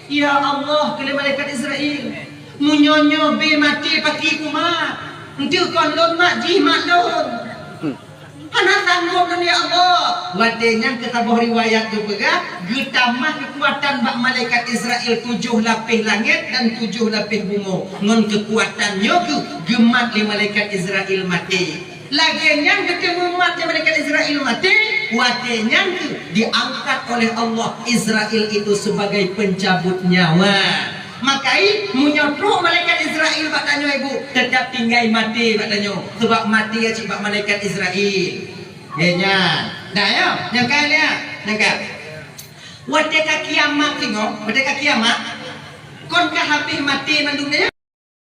Ya Allah, kheun lé malaikat Israel, meunyoe nyoe bé mati paki kumat, enteuk kon lôn mat jih mat lôn. Hana sanggob lôn, ya Allah. Watée nyan keu saboh riwayat geupeugah, geutamah keukuatan bak malaikat Israel tujoh lapéh langét dan tujoh lapéh bumoe. Ngon keukuatan nyoe keuh geumat lé malaikat Israel maté. Lagée nyan geuteumu mat lé malaikat Israel maté, watée nyan keuh diangkat oleh Allah Israel itu sebagai pencabut nyawa. Makai, meunyoe trok malaikat Israel bak tanyoe, Ibu, teutap tinggai maté bak tanyoe, sabab maté cit bak malaikat Israel. Nyan. Dah, ya? Nyang ka lihat? Nyang ka. Watée ka kiamat singoh, watée ka kiamat, kon ka habéh maté mandum, ya?